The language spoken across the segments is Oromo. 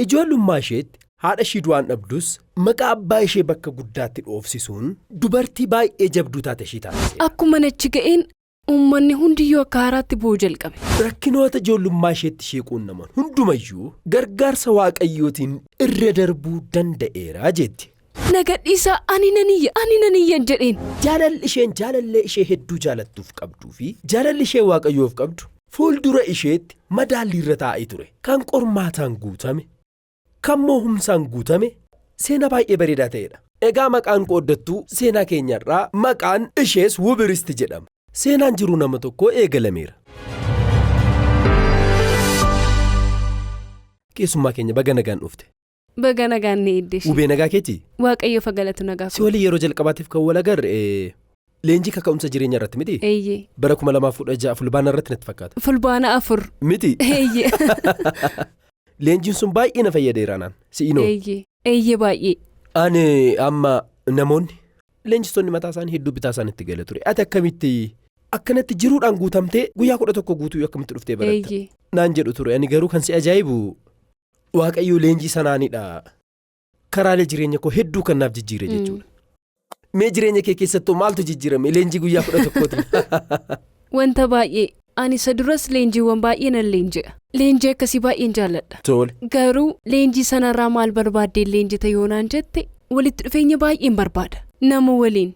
Ijoollummaa isheetti haadha ishii du'aan dhabdus maqaa abbaa ishee bakka guddaatti dhoofsisuun dubartii baay'ee jabduu taate ishii taasiseera. Akkuma achi ga'een uummanni hundiyyuu akka haaraatti bu'uu jalqabe. Rakkinoota ijoollummaa isheetti ishee quunnaman hundumayyuu gargaarsa waaqayyootiin irra darbuu danda'eera jetti. Na gadhiisaa ani nan iyya ani nan iyyan jedheen. Jaalalli isheen jaalallee ishee hedduu jaalattuuf qabduu fi jaalalli ishee waaqayyoof qabdu fuuldura isheetti madaalliirra taa'ee ture. Kan qormaataan guutame, kan moohumsaan guutame seenaa baay'ee bareedaa ta'edha. Egaa maqaan qooddattuu seenaa keenyarraa maqaan ishees Wubiristi jedhama. Seenaan jiruu nama tokkoo eegalameera. Keessummaa keenya baga nagaan dhufte. Baga nagaan ni eeddee. Wubee nagaa keetii? Waaqayyo fagalatu nagaa Si walii yeroo jalqabaatiif kan wal agarre leenjii kaka'umsa jireenya irratti miti? Eeyyee. Bara 2016 fulbaana irratti natti fakkaata. Fulbaana 4. Miti? Eeyyee. Leenjiin sun baay'ee na fayyadeera naan. Si'inoo? Eeyyee. Eeyyee baay'ee. Ani amma namoonni leenjistoonni mataa isaanii hedduu bitaa isaaniitti gala ture. Ati akkamitti akkanatti jiruudhaan guutamtee guyyaa 11 guutuu akkamitti dhuftee baratta? Eeyyee. Naan jedhu ture. Ani garuu kan si ajaa'ibu Waaqayyoo leenjii sanaanidha. Karaalee jireenya koo hedduu kan naaf jijjiire jechuudha. Mee jireenya kee keessattuu maaltu jijjiirame leenjii guyyaa 11tiin? Wanta baay'ee. Ani isa duras leenjiiwwan baay'ee nan leenji'a. Leenjii akkasii baay'een jaalladha. Tole. Garuu leenjii sanarraa maal barbaaddeen leenjita yoo naan jette walitti dhufeenya baay'een barbaada. Nama waliin.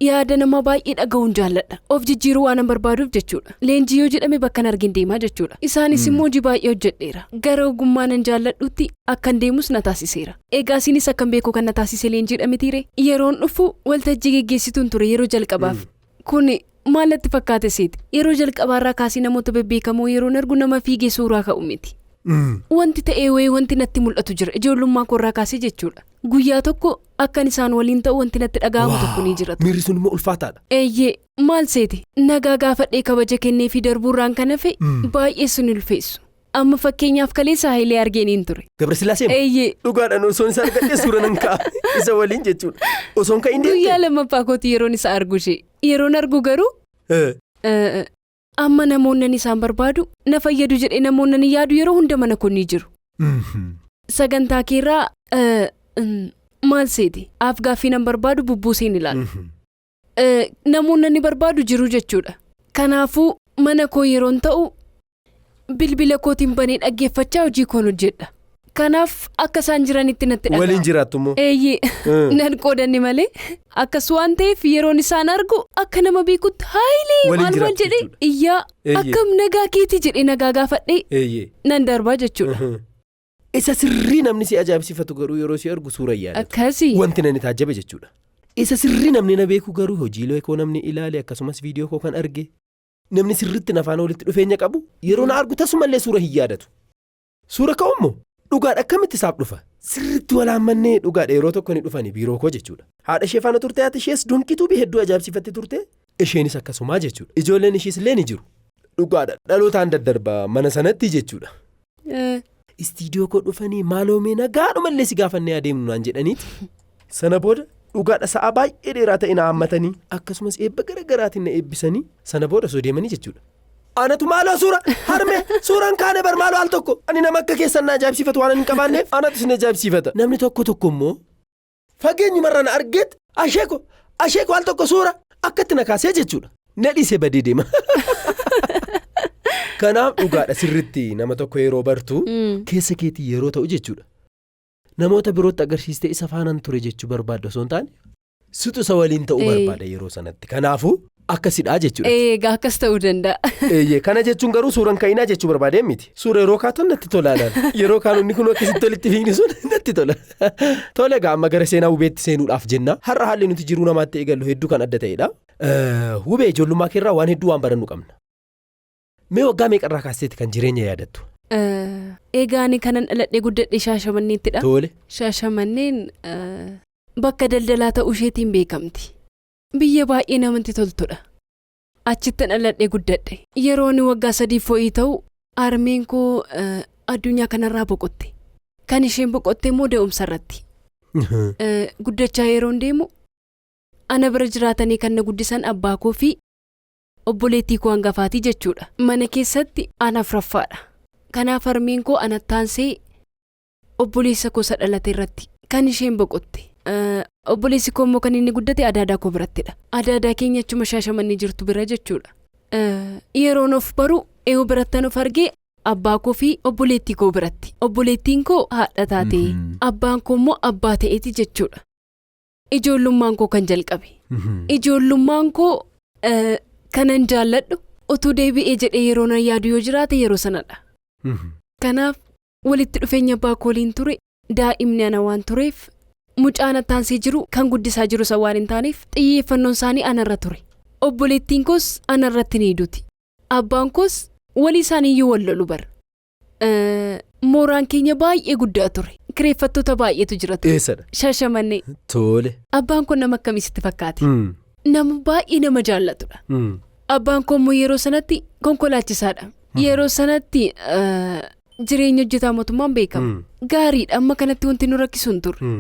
Yaada namaa baay'ee dhaga'uun jaalladha. Of jijjiiruu waanan barbaaduuf jechuudha. Leenjii yoo jedhame bakkan argin deemaa jechuudha. Isaanis immoo hojii baay'ee hojjedheera. Gara ogummaa nan jaalladhutti akkan deemus na taasiseera. Egaa isinis akkan beeku kan na taasise leenjiidha mitiiree? Yeroon dhufu waltajjii geggeessituun ture yeroo jalqabaaf. Kun maal natti fakkaate seeti? Yeroo jalqabaarraa kaasee namoota bebbeekamoo yeroon argu nama fiigee suuraa ka'u miti. Wanti ta'ee wayii wanti natti mul'atu jira ijoollummaa koorraa kaasee jechuudha. Guyyaa tokko akkan isaan waliin ta'u wanti natti dhaga'amu tokko ni jira. Miirri sun immoo ulfaataadha. Eeyyee maal seeti nagaa gaafadhee kabaja kenneefii darbuurraan kan hafe baay'ee sun ulfeessu. Amma fakkeenyaaf kaleessa Hayilee argeeniin ture. Gabrasillaasee moo? Eeyyee. Dhugaadhaan osoon isa argadhee suura nan ka'a. Isa waliin jechuudha. Osoon ka'in deemte? Guyyaa lammaffaa kooti yeroon isa argu ishee. Yeroon argu garuu amma namoonni ani isaan barbaadu na fayyadu jedhee namoonni ani yaadu yeroo hunda mana koo ni jiru. Sagantaa keerraa maal seeti? Af gaaffii nan barbaadu bubbuuseen ilaala. Namoonni ani barbaadu jiru jechuudha. Kanaafuu mana koo yeroon ta'u bilbila kootiin banee dhaggeeffachaa hojii koon hojjedha. Kanaaf akka isaan jiranitti natti dhaga'ama. Waliin jiraattu immoo. Eeyyee. Nan qoodanne malee akkas waan ta'eef yeroon isaan argu akka nama beekutti haayilee Waliin maal maal jiraattu jedhee jechuudha. iyyaa Eeyyee. akkam nagaa keetii jedhee nagaa gaafadhee nan darbaa jechuudha. Isa sirrii namni si ajaa'ibsiifatu garuu yeroo si argu suura hin yaadatu. Akkasii. Wanti nani taajjabe jechuudha. Isa sirrii namni na beeku garuu hojiilee koo namni ilaale akkasumas viidiyoo koo kan arge namni sirriitti na faana walitti dhufeenya qabu yeroo na argu tasumallee suura hin yaadatu. Suura ka'u immoo dhugaadha akkamitti isaaf dhufa? Sirriitti walaammannee dhugaadha yeroo tokko ni dhufani biiroo koo jechuudha. Haadha ishee faana turte haati ishees donkituu bi hedduu ajaa'ibsiifatti turte isheenis akkasumaa jechuudha. Ijoolleen ishiis illee ni jiru. Dhugaadha dhalootaan daddarba mana sanatti jechuudha. Istiidiyoo koo dhufanii maaloo mee nagaadhumallee si gaafannee adeemnu naan jedhaniiti. Sana booda dhugaadha sa'a baay'ee dheeraa ta'e na haammatanii akkasumas eebba gara garaatiin na eebbisanii sana booda osoo deemanii jechuudha. Anatu maaloo suura harme suuraan kaane bar maaloo al tokko ani nama akka keessan na ajaa'ibsiifatu waan hin qabaanneef anatu isin ajaa'ibsiifata. Namni tokko tokko immoo fageenyumarraa na argeet asheeko asheeko al tokko suura akkatti na kaasee jechuudha. Na dhiisee badee deema. Kanaaf dhugaadha sirritti nama tokko yeroo bartu keessa keetii yeroo ta'u jechuudha. Namoota birootti agarsiistee isa faanan ture jechuu barbaadda osoo hin taane situ isa waliin ta'uu barbaada yeroo sanatti. Kanaafuu akkasidha jechuudha. Egaa akkas ta'uu danda'a. Eeyyee kana jechuun garuu suuraan ka'inaa jechuu barbaadeen miti. Suura yeroo kaatan natti tola anaan. Yeroo kaanonni kun akkasitti walitti fiigni sun natti tola. Tole egaa amma gara seenaa Wubeetti seenuudhaaf jenna. Har'a haalli nuti jiruu namaatti eegallu hedduu kan adda ta'edha. Wubee ijoollummaa keerraa waan hedduu waan barannu qabna. Mee waggaa meeqarraa kaasteeti kan jireenya yaadattu? Egaa ani kanan dhaladhee guddadhe Shaashamanneettidha. Tole. Shaashamanneen bakka daldalaa ta'uu isheetiin beekamti. Biyya baay'ee namatti toltudha. Achittan dhaladhee guddadhe. Yeroo ani waggaa 3 fo'ii ta'u harmeen koo addunyaa kanarraa boqotte. Kan isheen boqotte immoo da'umsa irratti. Guddachaa yeroon deemu ana bira jiraatanii kan na guddisan abbaa koo fi obboleettii koo hangafaatii jechuudha. Mana keessatti ana afuraffaadha. Kanaaf harmeen koo anatti aansee Obboleessa koo isa dhalate irratti kan isheen boqotte. Obboleessi koo immoo kan inni guddate adaadaa koo birattidha. Adaadaa keenya achuma Shaashamannee jirtu bira jechuudha. Yeroon of baru eeyyuu birattan of argee abbaa koo fi obboleettii koo biratti. Obboleettiin koo haadha taate, abbaan koo immoo abbaa ta'eeti jechuudha. Ijoollummaan koo kan jalqabe. Ijoollummaan koo kanan jaalladhu utuu deebi'ee jedhee yeroo nan yaadu yoo jiraate yeroo sanadha. Kanaaf walitti dhufeenya abbaa koo waliin ture, daa'imni ana waan tureef, mucaan attaansee jiru kan guddisaa jiru isa waan hin taaneef, xiyyeeffannoon isaanii anarra ture. Obboleettiin koos anarratti ni duti. Abbaan koos walii isaaniiyyuu wal lolu bara. Mooraan keenya baay'ee guddaa ture. Kireeffattoota baay'eetu jira ture. Eessadha? Shaashamannee. Tole. Abbaan kun nama akkamii sitti fakkaate? Nama baay'ee nama jaallatudha. Abbaan koo immoo yeroo sanatti konkolaachisaadha. Yeroo sanatti jireenya hojjetaa mootummaan beekama. Gaariidha, amma kanatti wanti nu rakkisu hin turre.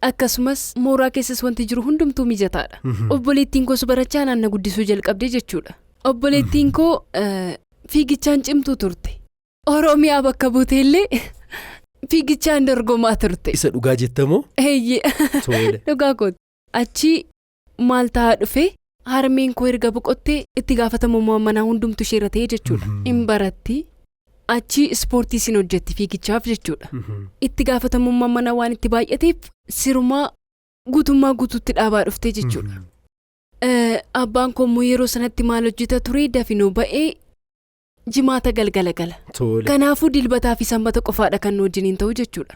Akkasumas mooraa keessas wanti jiru hundumtuu mijataadha. Obboleettiin koos barachaa naanna guddisuu jalqabde jechuudha. Obboleettiin koo fiigichaan cimtuu turte. Oromiyaa bakka buuteellee fiigichaan dorgomaa turte. Isa dhugaa jettamoo? Eeyyee. Tole. Dhugaa kooti. Achi maal ta'aa dhufe, harmeen koo erga boqottee itti gaafatamummaa manaa hundumtu isheerra ta'e jechuudha. Hin baratti. Achi ispoortii sin hojjetti fiigichaaf jechuudha. Itti gaafatamummaa manaa waan itti baay'ateef sirumaa guutummaa guutuutti dhaabaa dhufte jechuudha. Abbaan koo immoo yeroo sanatti maal hojjeta ture? Dafinoo ba'ee jimaata galgala gala. Tole. Kanaafuu dilbataa fi sanbata qofaadha kan nu wajjiniin ta'u jechuudha.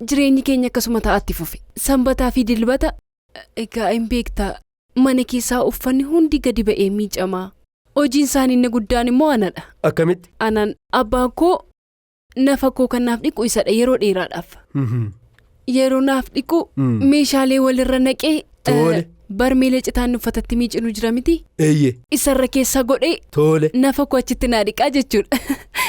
Jireenyi keenya akkasuma ta'atti fufe. Sanbataa fi dilbata egaa hin beektaa, mana keessaa uffanni hundi gadi ba'ee miicamaa. Hojiin isaanii inni guddaan immoo anadha. Akkamitti? Anaan abbaan koo nafa koo kan naaf dhiqu isadha yeroo dheeraadhaaf. Yeroo naaf dhiqu meeshaalee walirra naqee Tole. barmeela citaan uffatatti miicinu jira miti. Eeyyee. Isarra keessa godhee Tole. nafa koo achitti naa dhiqaa jechuudha.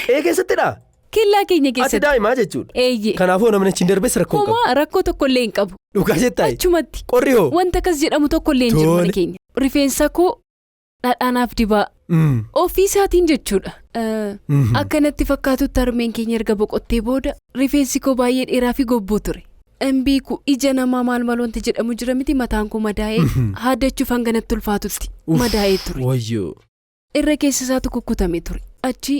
Qe'ee keessattidha? Kellaa keenya Ati keessatti. daa'imaa jechuudha. Eeyyee. Kanaafuu namni achiin darbes rakkoo hin qabu. Homaa rakkoo tokkollee hin qabu. Dhugaa jettaa? Achumatti. Qorri hoo? Wanta akkas jedhamu tokkollee hin jiru mana Tole. keenya. Rifeensa koo dhadhaanaaf dibaa. Ofii isaatiin jechuudha. Akka natti fakkaatutti harmeen keenya erga boqottee booda rifeensi koo baay'ee dheeraa fi gobbuu ture. Hin beeku, ija namaa maal maal wanti jedhamu jira miti, mataan koo madaa'ee haaddachuuf hanga natti ulfaatutti Uff. madaa'ee ture. Wayyoo. Irra keessa isaatu kukkutame ture. Achi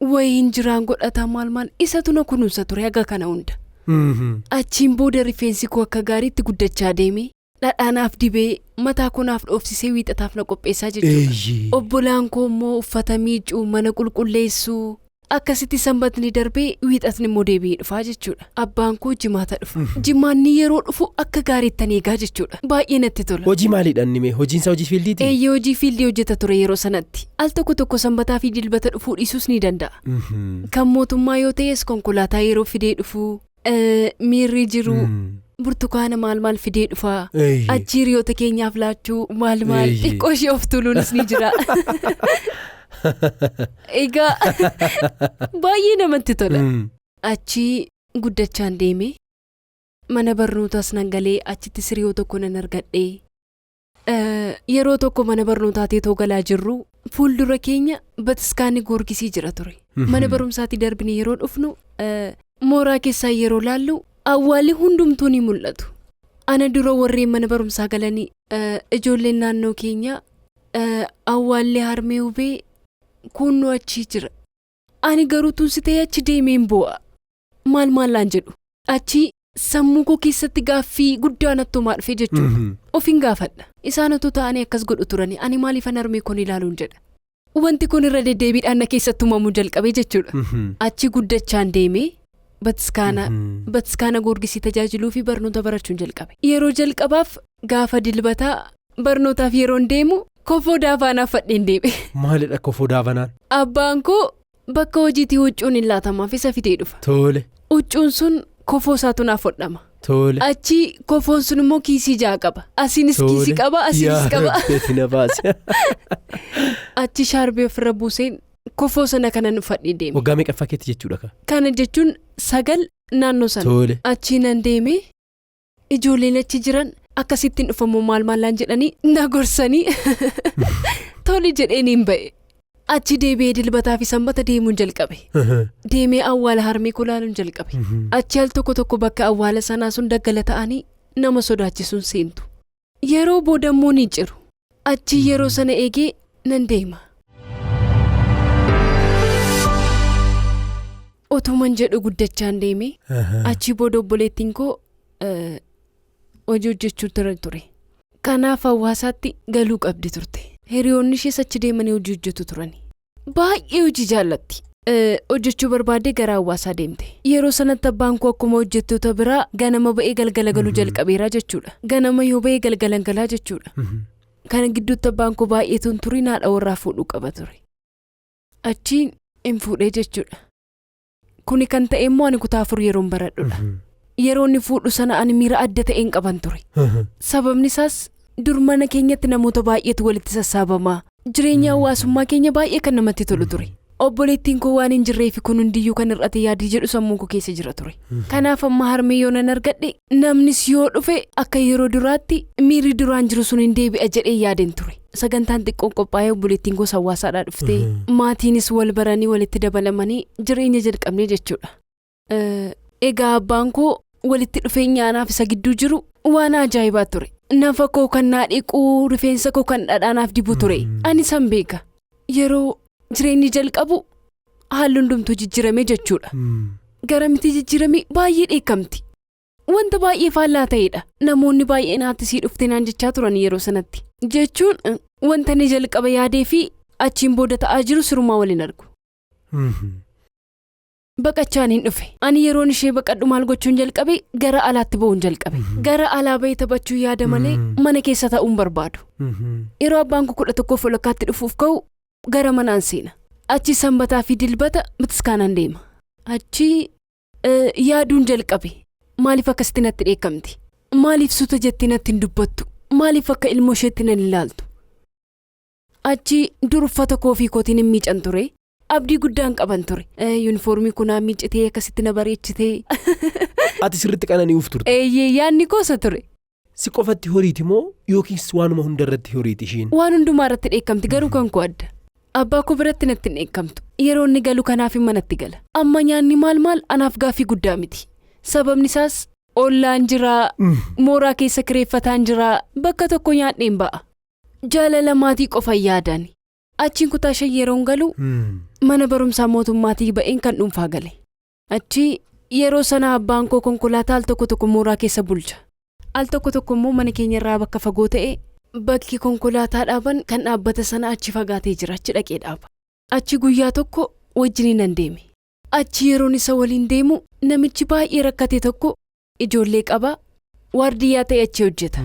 wayii hin jiraan godhataa maal maal isatu na kunuunsa ture haga kana hunda. Achiin booda rifeensi koo akka gaariitti guddachaa deeme, dhadhaanaaf dibee, mataa koo naaf dhoofsisee wiixataaf na qopheessaa jechuudha. Obbolaan koo immoo uffata miicuu, mana qulqulleessuu, akkasitti sanbatni darbee wiixatni immoo deebi'ee dhufaa jechuudha. Abbaan koo jimaata dhufa. Jimaanni yeroo dhufu akka gaariittan eegaa jechuudha. Baay'ee natti tola. Hojii maaliidhaan nime? Hojiin isaa hojii fieldiiti? Eeyyee, hojii fieldii hojjeta ture yeroo sanatti. Al tokko tokko sanbataa fi dilbata dhufuu dhiisuus ni danda'a. Kan mootummaa yoo ta'es konkolaataa yeroo fidee dhufuu, miirri jiru, burtukaana maal maal fidee dhufaa. Achi hiriyoota keenyaaf laachuu maal maal xiqqoo ishee of tuuluunis ni jira. Egaa baay'ee namatti tola. Achi guddachaan deeme, mana barnootaas nan galee, achitti hiriyoo tokko nan argadhe. Yeroo tokko mana barnootaatii otoo galaa jirru fuuldura keenya bataskaanni Goorgisii jira ture. Mana barumsaatii darbine yeroo dhufnu mooraa keessaa yeroo laallu awwaalli hundumtuu ni mul'atu. Ana dura warreen mana barumsaa galanii ijoolleen naannoo keenyaa awwaalli harmee hubee kunnoo achii jira. Ani garuu tunsi ta'ee achi deemeen boo'a. Maal maallaan jedhu. Achi sammuu koo keessatti gaaffii guddaa natti uumaa dhufe jechuudha. Ofiin gaafadha. Isaan otoo ta'anii akkas godhu turani, ani maaliifan harmee kun ilaaluun jedha. Wanti kun irra deddeebiidhaan na keessatti uumamuu jalqabe jechuudha. Achi guddachaan deemee bataskaana Goorgisii tajaajiluu fi barnoota barachuun jalqabe. Yeroo jalqabaaf gaafa dilbataa barnootaaf yeroon deemu kofoo daafaanaaf fadheen deeme. Maalidha kofoo daafanaan? Abbaan koo bakka hojiitii huccuun hin laatamaaf isa fidee dhufa. Tole. Huccuun sun kofoo isaatu naaf hodhama. Tole. Achi kofoon sun immoo kiisii ja'a qaba. Asiinis kiisii qaba, asiinis qaba. Yaa Rabbi na baase. Achi shaarbii ofirra buuseen kofoo sana kanan uffadhee deeme. Waggaa meeqaffaa keetti jechuudha ka? Kana jechuun 9 naannoo sana. Tole. Achi nan deeme, ijoolleen achi jiran akkasittiin dhufamu maal maallaan jedhanii na gorsanii tole jedheen hin ba'e. Achi deebi'ee dilbataa fi sanbata deemuun jalqabe. Deemee awwaala harmee koo laaluun jalqabe. Achi al tokko tokko bakka awwaala sanaa sun daggala ta'anii nama sodaachisuun seentu. Yeroo booda immoo ni ciru. Achi yeroo sana eegee nan deema. Otuman jedhu guddachaan deeme. Achi booda obboleettiin koo hojii hojjechuu ture. Kanaaf hawaasaatti galuu qabdi turte. Hiriyoonni ishees achi deemanii hojii hojjetu turani. Baay'ee hojii jaallatti. Hojjechuu barbaaddee gara hawaasaa deemte. Yeroo sanatti abbaan koo akkuma hojjettoota biraa ganama ba'ee galgala galuu jalqabeeraa jechuudha. Ganama yoo ba'ee galgala galaa jechuudha. Kana gidduutti abbaan koo baay'eetu hin turin haadha warraa fuudhuu qaba ture. Achiin hin fuudhee jechuudha. Kuni kan ta'e immoo ani kutaa 4 yeroon baradhudha. Yeroo inni fuudhu sana ani miira adda ta'een qaban ture. Sababni isaas dur mana keenyatti namoota baay'eetu walitti sassaabamaa. Jireenya hawaasummaa keenya baay'ee kan namatti tolu ture. Obboleettiin koo waan hin jirreef kun hundiyyuu kan hir'ate yaadii jedhu sammuu koo keessa jira ture. Kanaaf amma harmee yoo nan argadhe namnis yoo dhufe akka yeroo duraatti miirri duraan jiru sun hin deebi'a jedhee yaadeen ture. Sagantaan xiqqoon qophaa'ee obboleettiin koos hawaasaadhaa dhuftee maatiinis wal baranii walitti dabalamanii jireenya jalqabne jechuudha. Egaa abbaan koo walitti dhufeenya anaaf isa gidduu jiru waan ajaa'ibaa ture. Nafa koo kan naa dhiquu rifeensa koo kan dhadhaanaaf dibu ture. Ani san beeka. Yeroo jireenyi jalqabu haalli hundumtuu jijjiirame jechuudha. Gara miti jijjiirame baay'ee dheekkamti. Wanta baay'ee faallaa ta'edha. Namoonni baay'een haati sii dhuftee naan jechaa turan yeroo sanatti. Jechuun wanta inni jalqaba yaadee fi achiin booda ta'aa jiru sirumaa waliin argu. Baqachaan hin dhufe. Ani yeroon ishee baqadhu maal gochuun jalqabe gara alaatti ba'uun jalqabe. Gara alaa ba'ee taphachuu yaada malee mana keessa taa'uun barbaadu. Yeroo abbaan koo 11:30 dhufuuf ka'u gara manaan seena. Achi sanbataa fi dilbata bataskaanaan deema. Achi yaaduun jalqabe. Maaliif akkasitti natti dheekkamti? Maaliif suuta jettee natti hin dubbattu? Maaliif akka ilmoo isheetti nan ilaaltu? Achi dur uffata koo fi kootiin hin miican ture. Abdii guddaan qaban ture. Yuunifoormii kunaa miicitee akkasitti na bareechitee. Ati sirriitti qanani'uuf turte. Eeyyee yaadni koosa ture. Si qofatti horiiti moo yookiis waanuma hundarratti horiiti ishiin? Waan hundumaa irratti dheekkamti garuu kan koo adda. Abbaa koo biratti natti hin dheekkamtu. Yeroo inni galu kanaaf manatti gala. Amma nyaanni maal maal anaaf gaaffii guddaa miti. Sababni isaas ollaan jiraa, mooraa keessa kireeffataan jiraa, bakka tokko nyaadheen ba'a. Jaalala maatii qofa yaadan. Achiin kutaa 5 yeroon galu mana barumsaa mootummaatii ba'een kan dhuunfaa gale. Achi yeroo sana abbaan koo konkolaataa al tokko tokko mooraa keessa bulcha. Al tokko tokko immoo mana keenya irraa bakka fagoo ta'e bakki konkolaataa dhaaban kan dhaabbata sana achi fagaatee jira achi dhaqee dhaaba. Achi guyyaa tokko wajjiniin nan deeme. Achi yeroon isa waliin deemu namichi baay'ee rakkate tokko ijoollee qaba. Waardiyyaa ta'e achi hojjeta.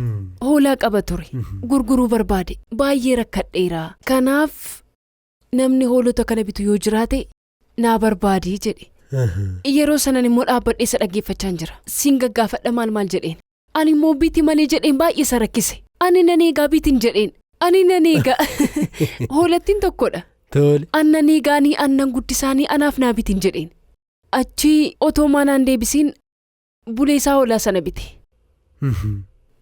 Hoolaa qaba ture. Gurguruu barbaade. Baay'ee rakkadheera. Kanaaf namni hoolota kana bitu yoo jiraate naa barbaadii jedhe. Yeroo sanan immoo dhaabbadhee isa dhaggeeffachaa jira. Siin gaggaafadha maal maal jedheen. Ani immoo biti malee jedheen baay'ee isa rakkise. Ani nan eegaa bitin jedheen. Ani nan eegaa. Hoolattiin tokkodha. Annan eegaanii annan guddisaanii anaaf naa bitin jedheen. Achi otoo manaan deebisiin buleesaa hoolaa sana bite.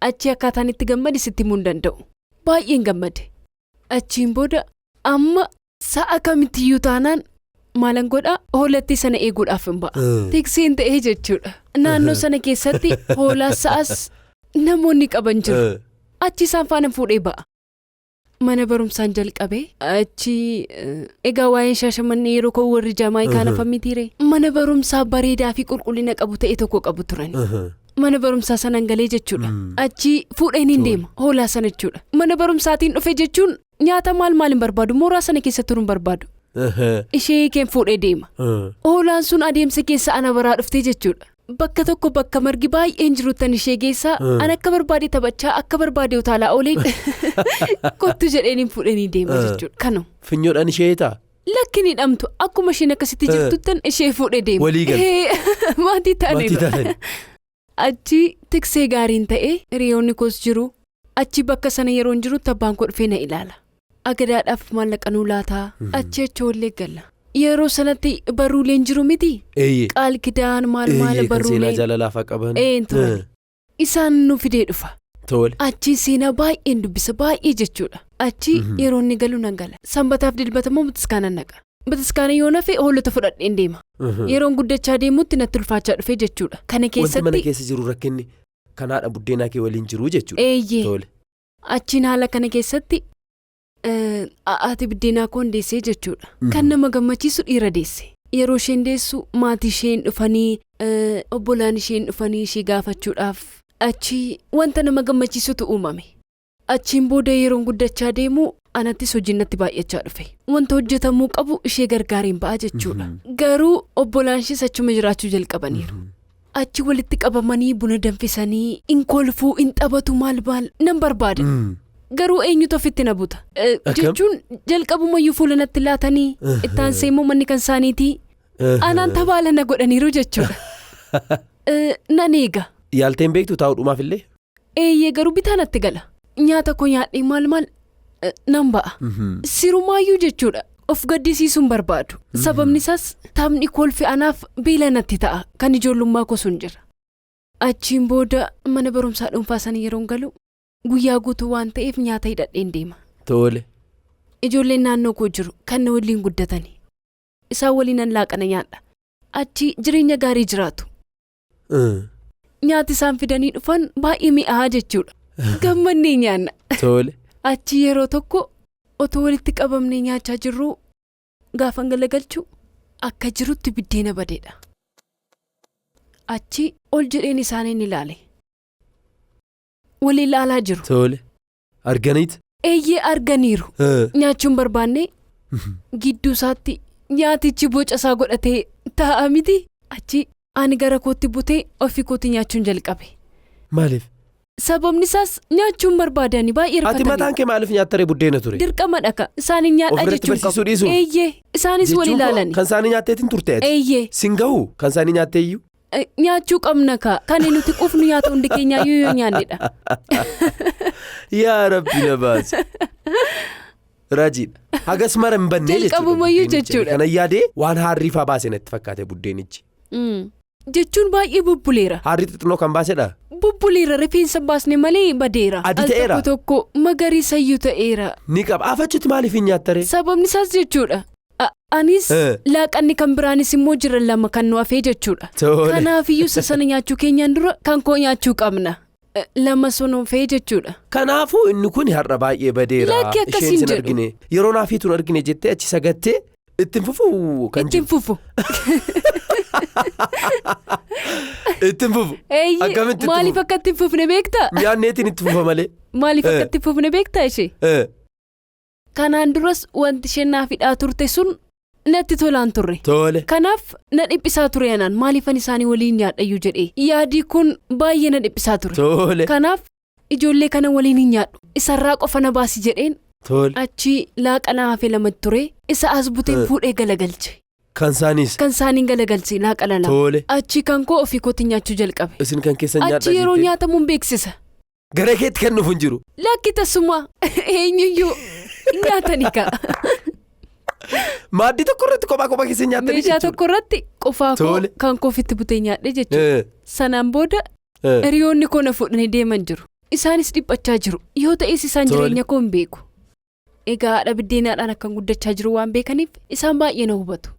Achi akkaataan itti gammade sitti himuu hin danda'u. Baay'een gammade. Achiin booda amma sa'a kamittiyyuu taanaan maalan godhaa hoolattii sana eeguudhaaf hin ba'a. Tikseen ta'ee jechuudha. Naannoo sana keessatti hoolaa sa'as namoonni qaban jiru. Achi isaan faana fuudhee ba'a. Mana barumsaan jalqabe achi egaa waa'een Shaashamannee yeroo koo warri Jamaayikaa nafa mitiire. Mana barumsaa bareedaa fi qulqullina qabu ta'e tokko qabu turan. Mana barumsaa sanaan galee jechuudha. Achi fuudheen hin deema hoolaa sana jechuudha. Mana barumsaatiin dhufe jechuun nyaata maal maal hin barbaadu mooraa sana keessa turuu hin barbaadu. Ishee keen fuudhee deema. Hoolaan sun adeemsa keessa ana baraa dhuftee jechuudha. Bakka tokko bakka margi baay'een jiruuttan ishee geessaa an akka barbaade taphachaa akka barbaade utaalaa oolee kottu jedheen hin fuudhanii deema jechuudha. Kanu. Finyoodhaan ishee taa? Lakki ni dhamtu akkuma isheen akkasitti jirtuttan ishee fuudhee deema. Walii galte. Maatii ta'aniiru. Achi tiksee gaariin ta'e hiriyoonni koos jiru. Achi bakka sana yeroo hin jirutti abbaan koo dhufee na ilaala. Agadaadhaaf maallaqa nuu laataa. Achi achi galla. Yeroo sanatti barruuleen jiru miti. Qaal kidaan maal maal barruuleen. Seenaa jaalalaafaa qaban. Isaan nu fidee dhufa. Achi seenaa baay'een dubbisa baay'ee jechuudha. Achi yeroo inni galu nan gala. Sanbataaf dilbata immoo bataskaana naqa. Bataskaana yoo nafe hoolota fudhadheen deema. Yeroon guddachaa deemutti natti ulfaachaa dhufe jechuudha. Kana Wanti mana keessatti keessa jiru rakkinni kan haadha buddeenaa kee waliin jiru jechuudha. eeyyee Tole. achiin haala kana keessatti haati buddeenaa koo deessee jechuudha. Kan nama gammachiisu dhiira deesse. Yeroo isheen deessu maatii isheen dhufanii obbolaan isheen dhufanii ishee gaafachuudhaaf achi wanta nama gammachiisutu uumame. Achiin booda yeroon guddachaa deemu anattis hojiin natti baay'achaa dhufe. Wanta hojjetamuu qabu ishee gargaareen ba'a jechuudha. Garuu obbolaan ishees achuma jiraachuu jalqabaniiru. Achi walitti qabamanii buna danfisanii in kolfuu in taphatu maal maal nan barbaada. Garuu eenyutu ofitti na buta? Akkam? Jechuun jalqabumayyuu fuula natti laatanii itti aansee immoo manni kan isaaniitii anaan tabaala na godhaniiru jechuudha. Nan eega. Yaalteen beektu taa'uudhumaaf illee? Eeyyee garuu bitaa natti gala. Nyaata koo nyaadhee maal maal nan ba'a. Sirumaayyuu jechuudha. Of gaddisiisuun barbaadu. Sababni isaas taphni kolfi anaaf beela natti ta'a. Kan ijoollummaa koo sun jira. Achiin booda mana barumsaa dhuunfaa sana yeroon galu guyyaa guutuu waan ta'eef nyaata hidhadheen deema. Tole. Ijoolleen naannoo koo jiru kan na waliin guddatani. Isaan waliin laaqana nyaadha. Achi jireenya gaarii jiraatu. Nyaati isaan fidanii dhufan baay'ee mi'aa jechuudha. Gammannee nyaanna. Tole. Achi yeroo tokko otoo walitti qabamnee nyaachaa jirruu gaafan galagalchu akka jirutti biddeena badeedha. Achi ol jedheen isaaniin ilaale. Wal ilaalaa jiru. Tole. Arganiit? Eeyyee arganiiru. Nyaachuun barbaanne gidduu isaatti nyaatichi boca isaa godhatee taa'a miti. Achi ani gara kootti butee ofii kootti nyaachuun jalqabe. Maaliif? Sababni isaas nyaachuun barbaadani baay'ee Ati rifatanii. mataan kee maaliif nyaattaree buddeena ture? Dirqama dhaka isaanin nyaadhaa Ofirratti jechuun barsiisuu dhiisuuf? Eeyyee isaanis wal Jechuun koo ilaalani. Kan isaanii nyaatteetiin turte ati? Eeyyee Sin ga'u kan isaanii nyaattee iyyuu? Nyaachuu qabna kaa kan nuti qufnu nyaata hundi keenyaayyuu yoo nyaannedha. Yaa Rabbi na baasi. Raajiidha. Hagas mara hin banne jechuudha. Jalqabumayyuu buddeenichi. jechuudha. Kana yaadee waan haarriifaa baase natti fakkaate buddeenichi. Jechuun baay'ee bubbuleera. Haarri xixinnoo kan baasedha. Bubbuleera rifeensa baasne malee badeera. Adii Al ta'eera? tokko tokko magariisayyuu ta'eera. Ni qaba. Afachutti maaliif hin nyaattaree? Sababni isaas jechuudha. Anis laaqanni kan biraanis immoo jiran lama kan nu hafee jechuudha. Tole. Kanaafiyyuu isa sana nyaachuu keenyaan dura kan koo nyaachuu qabna. Lama sun hafee jechuudha. Kanaafuu inni kun har'a baay'ee badeera. Lakki akkasiin Isheen sin jedhu. argine. Yeroo naafiitu hin argine jettee achi sagattee ittiin fufuu kan Ittiin jiru. fufu. Ittiin fufu. Eeyyee Akkamitti itti maaliif fufu? akka ittiin fufne beektaa? Nyaanneetiin itti fufa malee. Maaliif akka ittiin fufne beektaa ishee? Kanaan duras wanti isheen naaf hidhaa turte sun natti tolaan turre. Tole. Kanaaf na dhiphisaa ture anaan maaliifan isaanii waliin nyaadhayyuu jedhee yaadii kun baay'ee na dhiphisaa ture. Tole. Kanaaf ijoollee kana waliin hin nyaadhu isarraa qofa na baasi jedheen Tole. achi laaqana hafe lama ture isa as buteen fuudhee galagalche. Kan isaaniis. Kan isaaniin galagalche laaqana lama. Tole. Achi kan koo ofii kootti nyaachuu jalqabe. Isin kan keessan nyaadhaa Achi yeroo jettee. nyaatamuun beeksisa. Gara keetti kan dhufu hin jiru. Lakki tasuma eenyuyyuu nyaatanii ka'a. Maaddii tokko irratti kophaa kophaa keessa nyaattanii Meeshaa jechuudha. tokko irratti qofaa koo Tole. kan koo ofitti butee nyaadhe jechuudha. Sanaan booda hiriyoonni koo na fuudhanii deeman jiru. Isaanis dhiphachaa jiru. Yoo ta'es isaan Tole. jireenya koo hin beeku. Egaa haadha biddeenaadhaan akkan guddachaa jiru waan beekaniif isaan baay'ee na hubatu.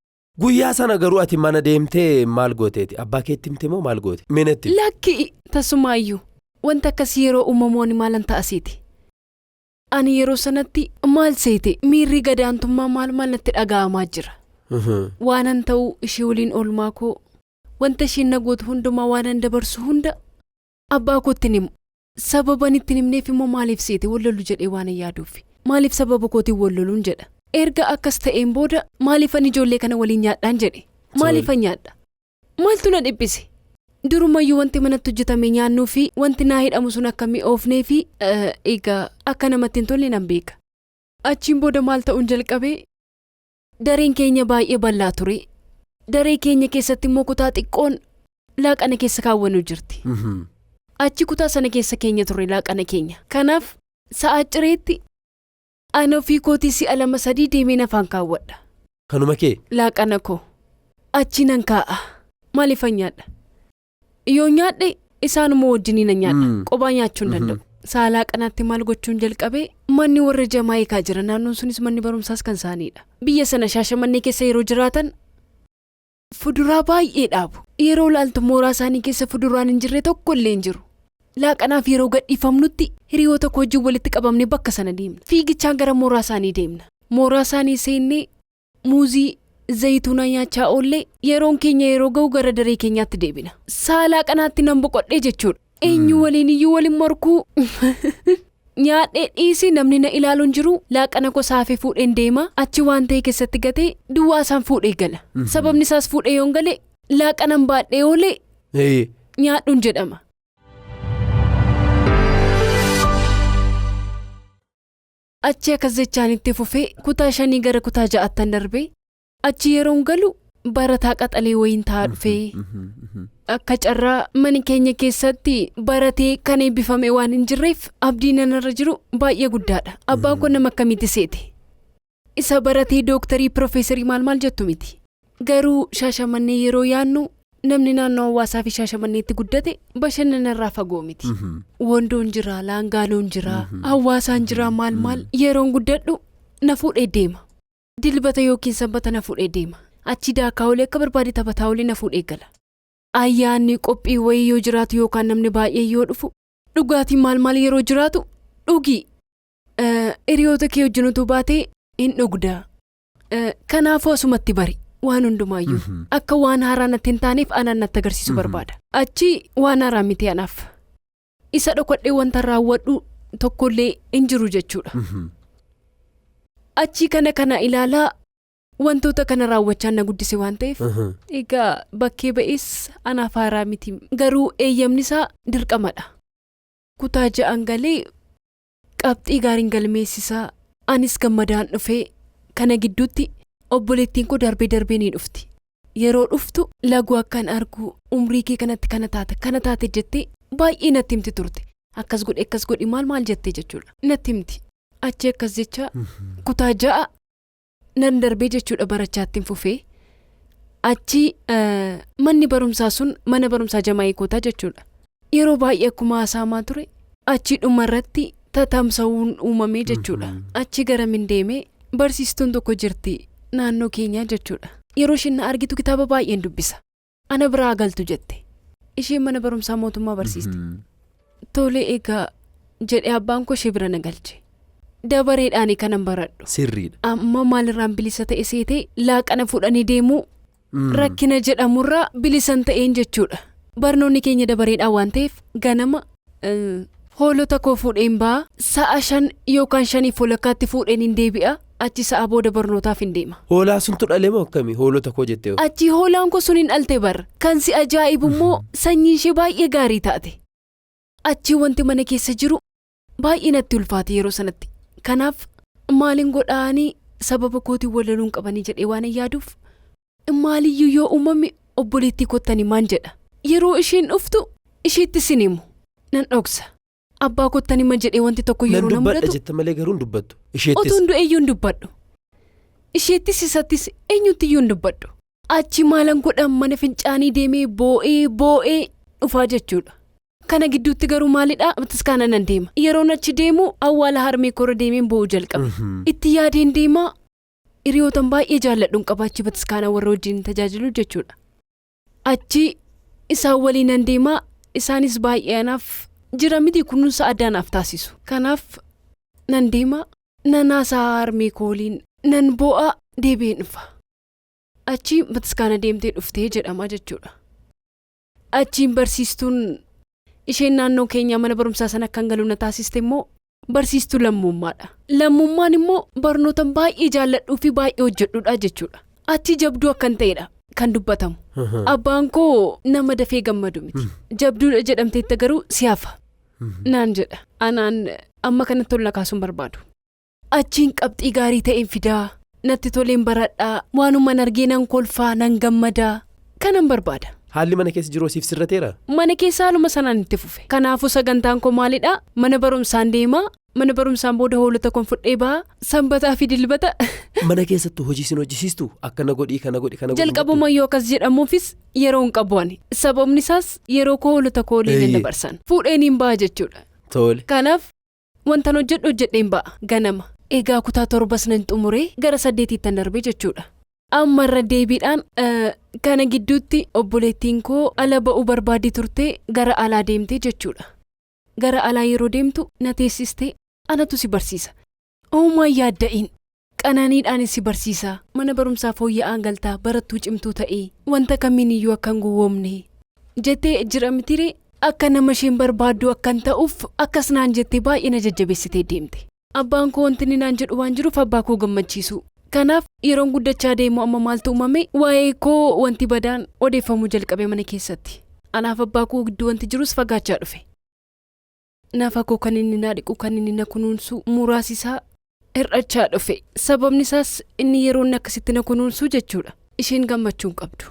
Guyyaa sana garuu ati mana deemtee maal gooteeti? Abbaa keetti himte moo maal goote? Minatti. Lakki tasumaayyuu wanta akkasii yeroo uumamu ani maalan ta'asiiti. Ani yeroo sanatti maal seete miirri gadaantummaa maal maal natti dhaga'amaa jira. Waanan ta'uu ishee waliin oolmaa koo wanta isheen na gootu hundumaa waanan dabarsu hunda abbaa kootti hin himu. Sababan itti hin himneef immoo maaliif seete wallolu jedhee waan hin yaaduuf. Maaliif sababa kootiin walloluun jedha. Erga akkas ta'een booda maaliifan ijoollee kana waliin nyaadhaan jedhe. Maaliifan nyaadha? Maaltu na dhiphise? Durumayyuu wanti manatti hojjetame nyaannuu fi wanti naa hidhamu sun akka mi'oofnee fi egaa akka namatti hin tolle nan beeka. Achiin booda maal ta'uun jalqabee dareen keenya baay'ee bal'aa ture. Daree keenya keessatti immoo kutaa xiqqoon laaqana keessa kaawwannu jirti. Achi kutaa sana keessa keenya ture laaqana keenya. Kanaaf sa'a cireetti ani ofii kootii si'a 2-3 deemeen afaan kaawwadha. Kanuma kee? Laaqana koo. Achi nan kaa'a. Maaliifan nyaadha? Yoo nyaadhe isaanuma wajjiniin nan nyaadha. Qophaa nyaachuu hin danda'u. Sa'a laaqanaatti maal gochuun jalqabee Manni warra Jamaayikaa jira. Naannoon sunis manni barumsaas kan isaaniidha. Biyya sana Shaashamannee keessa yeroo jiraatan fuduraa baay'ee dhaabu. Yeroo ilaaltu mooraa isaanii keessa fuduraan hin jirre tokko illee hin jiru. Laaqanaaf yeroo gadhiifamnutti hiriyoota koo wajjin walitti qabamnee bakka sana deemna. Fiigichaan gara mooraa isaanii deemna. Mooraa isaanii seennee muuzii, zayituunaa nyaachaa oollee yeroon keenya yeroo ga'u gara daree keenyaatti deebina. Sa'a laaqanaatti nan boqodhee jechuudha. Eenyu waliin iyyuu waliin morkuu nyaadhee dhiisii namni na ilaalu hin jiru. Laaqana koo saafee fuudheen deema. Achi waan ta'e keessatti gatee duwwaa isaan fuudhee gala. Sababni isaas fuudhee yoon gale laaqanan baadhee oolee nyaadhuun jedhama. Achi akkas jechaan itti fufee kutaa 5 gara kutaa 6ttan darbee achi yeroon galu barataa qaxalee wayiin taa'aa dhufee akka carraa mana keenya keessatti baratee kan eebbifame waan hin jirreef abdiin anarra jiru baay'ee guddaadha. Abbaan kun nama akkamitti seete? Isa baratee dooktarii piroofeesarii maal maal jettu miti. Garuu Shaashamannee yeroo yaannu namni naannoo hawaasaa fi Shaashamanneetti guddate bashannanarraa fagoo miti. Wandoon jira, laangaanoon jira, hawaasaan jira, maal maal yeroon guddadhu na fuudhee deema. Dilbata yookiin sanbata na fuudhee deema. Achi daakaa olee akka barbaade taphataa olee na fuudhee gala. Ayyaanni qophii wayii yoo jiraatu yookaan namni baay'ee yoo dhufu dhugaatiin maal maal yeroo jiraatu dhugi. Hiriyoota kee wajjin utuu baatee hin dhugda. Kanaafuu asumatti bari waan hundumaayyuu akka waan haaraa natti hin taaneef anaan natti agarsiisu barbaada. Achi waan haaraa miti anaaf. Isa dhokadhee wanta raawwadhu tokkollee hin jiru jechuudha. Achi kana ilaalaa wantoota kana raawwachaa na guddise waan ta'eef egaa bakkee ba'es anaaf haaraa miti. Garuu eeyyamni isaa dirqamadha. Kutaa 6 galee qabxii gaariin galmeessisaa anis gammadaan dhufee kana gidduutti obboleettiin koo darbee darbee ni dhufti. Yeroo dhuftu laguu akkan argu umrii kee kanatti kana taate jettee baay'ee natti himti turte. Akkas godhi akkas godhi maal maal jettee jechuudha. Natti himti. Achi akkas jecha kutaa 6 nan darbee jechuudha barachaatti fufee. Achi manni barumsaa sun mana barumsaa Jamaayikootaa jechuudha. Yeroo baay'ee akkuma haasa'amaa ture achi dhumarratti tatamsa'uun uumamee jechuudha. Achi gara min deemee barsiistuun tokko jirti naannoo keenyaa jechuudha. Yeroo isheen na argitu kitaaba baay'een dubbisa. Ana biraa galtu jette. Isheen mana barumsaa mootummaa barsiiste. Tolee egaa jedhee abbaan koo ishee bira na galche. Dabareedhaan kanan baradhu. Sirriidha. Amma maalirraan bilisa ta'e seetee laaqana fuudhanii deemuu rakkina jedhamurraa bilisan ta'een jechuudha. Barnoonni keenya dabareedhaan waan ta'eef ganama hoolota koo fuudheen ba'a. Sa'a 5 yookaan 5 walakkaatti fuudheen hin deebi'a. Achi sa'a booda barnootaaf hin deema. Hoolaa suntu dhalee moo akkamii? Hoolota koo jettee? Achi hoolaan koo sun hin dhalte bara. Kan si ajaa'ibu immoo sanyiin ishee baay'ee gaarii taate. Achi wanti mana keessa jiru baay'ee natti ulfaate yeroo sanatti. Kanaaf maaliin godhaanii sababa kootiin walaluun qabanii jedhee waan hin yaaduuf maaliyyuu yoo uumame obboleettii kottanii maan jedha. Yeroo isheen dhuftu isheetti sin himu nan dhoksa. Abbaa kottanii ma jedhee wanti tokko yeroo na mudatu. Nan dubbadha jette malee garuu hin dubbattu. Isheettis. Otuun du'eeyyuu hin dubbadhu. Isheettis isattis eenyuttiyyuu hin dubbadhu. Achi maalan godhan mana fincaanii deemee boo'ee boo'ee dhufaa jechuudha. Kana gidduutti garuu maalidhaa bataskaana nan deema. Yeroon achi deemu awwaala harmee koorra deemeen boo'uu jalqabe. Itti yaadeen deemaa hiriyootan baay'ee jaalladhuun qaba achi bataskaana warra wajjin tajaajilu jechuudha. Achi isaan waliin nan deemaa isaanis baay'ee anaaf jira miti kunuunsa addaa anaaf taasisu. Kanaaf nan deema nan haasaa harmee koo waliin nan boo'a deebi'een dhufa. Achi bataskaana deemtee dhuftee jedhama jechuudha. Achiin barsiistuun isheen naannoo keenyaa mana barumsaa sana akkan galu na taasiste immoo barsiistuu lammummaadha. Lammummaan immoo barnoota baay'ee jaalladhuu fi baay'ee hojjedhudha jechuudha. Achi jabduu akkan ta'edha kan dubbatamu. Abbaan koo nama dafee gammadu miti. Jabduudha jedhamteetta garuu si hafa. Naan jedha. Anaan amma kanatti ol na kaasuun barbaadu. Achiin qabxii gaarii ta'een fidaa. Natti toleen baradhaa. Waanumaan argee nan kolfaa nan gammadaa. Kanan barbaada. Haalli mana keessa jiru siif sirrateera? Mana keessa haaluma sanaan itti fufe. Kanaafuu sagantaan koo maalidhaa? Mana barumsaan deemaa. Mana barumsaan booda hoolota koon fudhee ba'a. Sanbataa fi dilbata. Mana keessattuu hojii sin hojjisiistu? Akkana godhii kana godhi kana godhi. Jalqabuma yoo akkas jedhamuufis yeroo hin qabu ani. Sababni isaas yeroo koo hoolota koo waliin dabarsan. Fuudheen hin ba'a jechuudha. Tole. Kanaaf Wantan hojjedhu hojjedheen ba'a ganama. Egaa kutaa 7 nan xumuree gara 8tti darbee jechuudha. Amma irra deebiidhaan kana gidduutti obboleettiin koo ala ba'uu barbaaddi turte gara alaa deemtee jechuudha. Gara alaa yeroo deemtu na teessistee anatu si barsiisa. Uumaa yaadda'iin qananiidhaan si barsiisa. Mana barumsaa fooyya'aan galtaa barattuu cimtuu ta'ee wanta kamiin iyyuu akka hin gowwoomne jettee jira mitiree akka nama isheen barbaaddu akkan ta'uuf akkas naan jettee baay'ee na jajjabeessitee deemte. Abbaan koo wanti inni naan jedhu waan jiruuf abbaa koo gammachiisu. Kanaaf yeroon guddachaa deemu amma maaltu uumame waa'ee koo wanti badaan odeeffamuu jalqabe mana keessatti. Anaaf abbaa koo gidduu wanti jirus fagaachaa dhufe. Nafa koo kan inni na dhiqu kan inni na kunuunsu muraasi isaa hir'achaa dhufe. Sababni isaas inni yeroo inni akkasitti na kunuunsu jechuudha. Isheen gammachuu hin qabdu.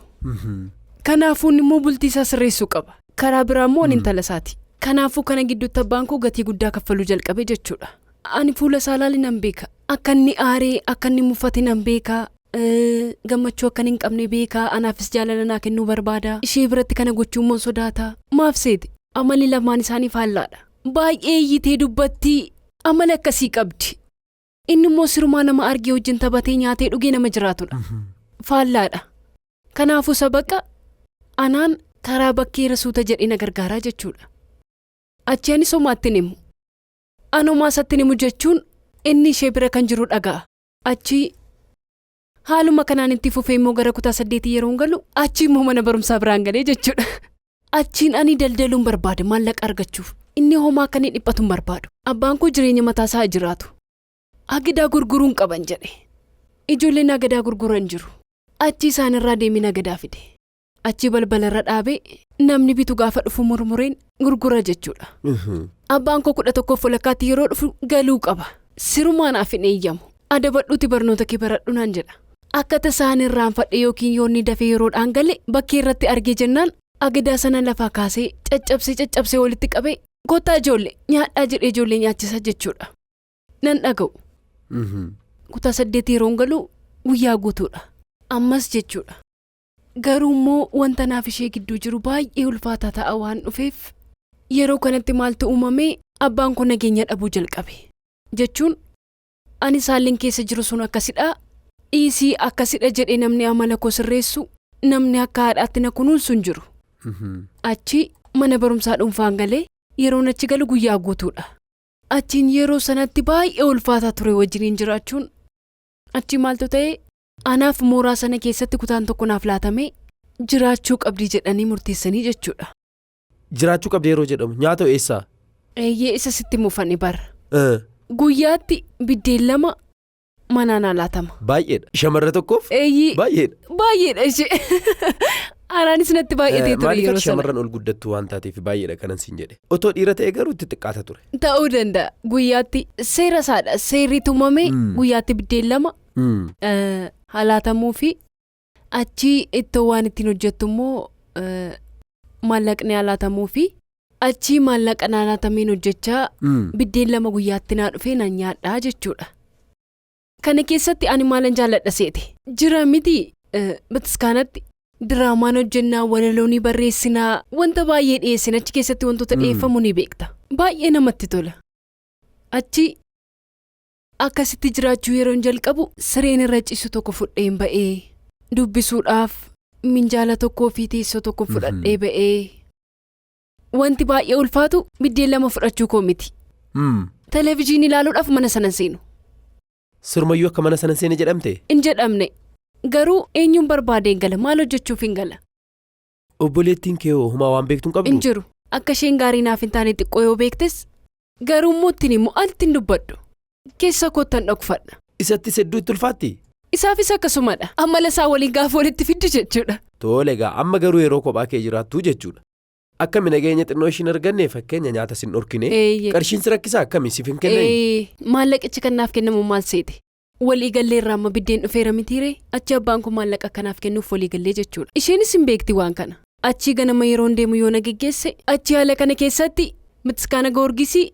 Kanaafuu inni immoo bultii isaa sirreessuu qaba. Karaa biraa immoo ani intala isaati. Kanaafuu kana gidduutti abbaan koo gatii guddaa kaffaluu jalqabe jechuudha. Ani fuula isaa ilaali nan beeka. Akka inni aaree akka inni muffate nan beeka. Gammachuu akka hin qabne beeka. Anaafis jaalala naa kennuu barbaada. Ishee biratti kana gochuu immoo sodaata. Maaf seete? Amalli lamaan isaanii faallaadha. Baay'ee iyyitee dubbatti amala akkasii qabdi. Inni immoo sirumaa nama argee wajjin taphatee nyaatee dhugee nama jiraatudha. Faallaadha. Kanaafuu sabaqa anaan karaa bakkeera suuta jedhee na gargaaraa jechuudha. Achi ani somaatti himu. Anumaa isatti himu jechuun inni ishee bira kan jiru dhaga'a. Achi haaluma kanaan itti fufee immoo gara kutaa 8 yeroo galu achi immoo mana barumsaa biraan galee jechuudha. Achiin ani daldaluun barbaade maallaqa argachuuf. Inni homaa akka inni dhiphatu hin barbaadu. Abbaan koo jireenya mataa isaa jiraatu. Agadaa gurguruun qaban jedhe. Ijoolleen agadaa gurguran jiru. Achi isaan irraa deemee agadaa fide. Achi balbalarra dhaabee namni bitu gaafa dhufu murmureen gurgura jechuudha. Abbaan koo 11:30 yeroo dhufu galuu qaba. Sirumaa naaf hin eeyyamu. Adabadhuuti barnoota kee baradhu naan jedha. Akka tasaan irraanfadhe yookiin yoonni dafee yeroodhaan gale bakkee irratti argee jennaan agadaa sana lafaa kaasee caccabsee caccabsee walitti qabee kottaa ijoollee nyaadhaa jedhee ijoollee nyaachisa jechuudha. Nan dhaga'u. Kutaa 8 yeroo galu guyyaa guutuudha. Ammas jechuudha. Garuu immoo wanta naaf ishee gidduu jiru baay'ee ulfaataa ta'a waan dhufeef yeroo kanatti maaltu uumame abbaan koo nageenya dhabuu jalqabe. Jechuun ani saalliin keessa jiru sun akkasidha. Dhiisii akkasidha jedhee namni amala koo sirreessu namni akka haadhaatti na kunuunsu hin jiru. Achi mana barumsaa dhuunfaan galee yeroon achi galu guyyaa guutuudha. Achiin yeroo sanatti baay'ee ulfaataa ture wajjiniin jiraachuun. Achi maaltu ta'e anaaf mooraa sana keessatti kutaan tokko naaf laatamee jiraachuu qabdi jedhanii murteessanii jechuudha. Jiraachuu qabdi yeroo jedhamu nyaata eessaa? Eeyyee isa sitti mufanne bara. Guyyaatti biddeen 2 manaan laatama. Baay'eedha. Shamarra tokkoof? Eeyyee. Baay'eedha. Baay'eedha ishee. Anaanis natti baay'atee ture yeroo sana. Shamarran ol guddattu waan taateef baay'eedha kanan siin jedhe. Otoo dhiira ta'e garuu itti xiqqaata ture. Ta'uu danda'a. Guyyaatti seera isaadha. Seerri tumame guyyaatti biddeen 2 laatamuu fi achi ittoo waan ittiin hojjettu immoo maallaqni laatamuu fi achi maallaqa laatameen hojjechaa biddeen 2 guyyaatti naa dhufee naan nyaadhaa jechuudha. Kana keessatti ani maalan jaalladha seete. Jira miti bataskaanatti diraamaan hojjennaa walaloo ni barreessinaa wanta baay'ee dhiyeessina achi keessatti wantoota dhiyeeffamu ni beekta. Baay'ee namatti tola. Achi akkasitti jiraachuu yeroon jalqabu sireen irra ciisu tokko fudheen ba'ee dubbisuudhaaf minjaala tokkoo fi teessoo tokko fudhadhee ba'ee wanti baay'ee ulfaatu biddeen 2 fudhachuu koo miti. Televezyiinii ilaaluudhaaf mana sana seenu. Sirmayyuu akka mana sana seene jedhamte? Hin jedhamne. Garuu eenyuun barbaadee hin gala maal hojjechuuf hin gala. Obboleettiin kee homaa waan beektu hin qabdu? Hin jiru. Akka isheen gaarii naaf hin taane xiqqoo yoo beektes garuu immoo ittiin immoo alatti hin dubbadhu. Keessa koottan dhokfadha. Isattis hedduu itti ulfaatti? Isaafis akkasumadha. Amala isaa waliin gaafa walitti fiddu jechuudha. Tole egaa amma garuu yeroo kophaa kee jiraattu jechuudha. Akkami nageenya xinnoo ishiin arganne fakkeenya nyaata sin dhorkine qarshiin si rakkisaa akkami siif hin kennani? Maallaqichi kan naaf kennamu maal seete? Walii gallee irraa amma biddeen dhufeera mitiiree achi abbaan kun maallaqa akkanaaf kennuuf walii gallee jechuudha. Isheenis hin beekti waan kana. Achi ganama yeroon deemu yoo na geggeesse achi haala kana keessatti bataskaana Goorgisii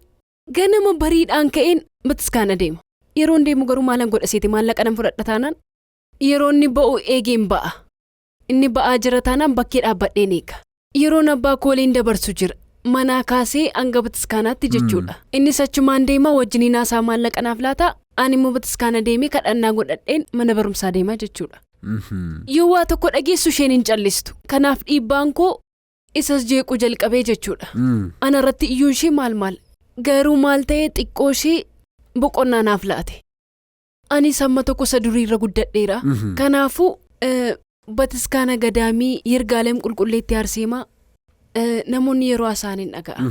ganama bariidhaan ka'een bataskaana deema. Yeroon deemu garuu maalan godha seete maallaqa nan fudhadha taanaan yeroo inni ba'u eegeen ba'a. Inni ba'aa jira taanaan bakkee dhaabbadheen eega. Yeroon abbaa koo waliin dabarsu jira. Manaa kaasee hanga bataskaanaatti jechuudha. Innis achumaan deemaa wajjiniin haasaa maallaqa naaf laata. Ani immoo bataskaana deemee kadhannaa godhadheen mana barumsaa deemaa jechuudha. Yoo waa tokko dhageessu isheen hin callistu. Kanaaf dhiibbaan koo isas jeequu jalqabee jechuudha. Ana irratti iyyuun ishee maal maal? Garuu maal ta'ee xiqqoo ishee boqonnaa naaf laate. Anis hamma tokko isa duriirra guddadheera. Kanaafuu bataskaana gadaamii Yirgaalem Qulqulleetti Arseemaa namoonni yeroo haasa'an hin dhaga'a.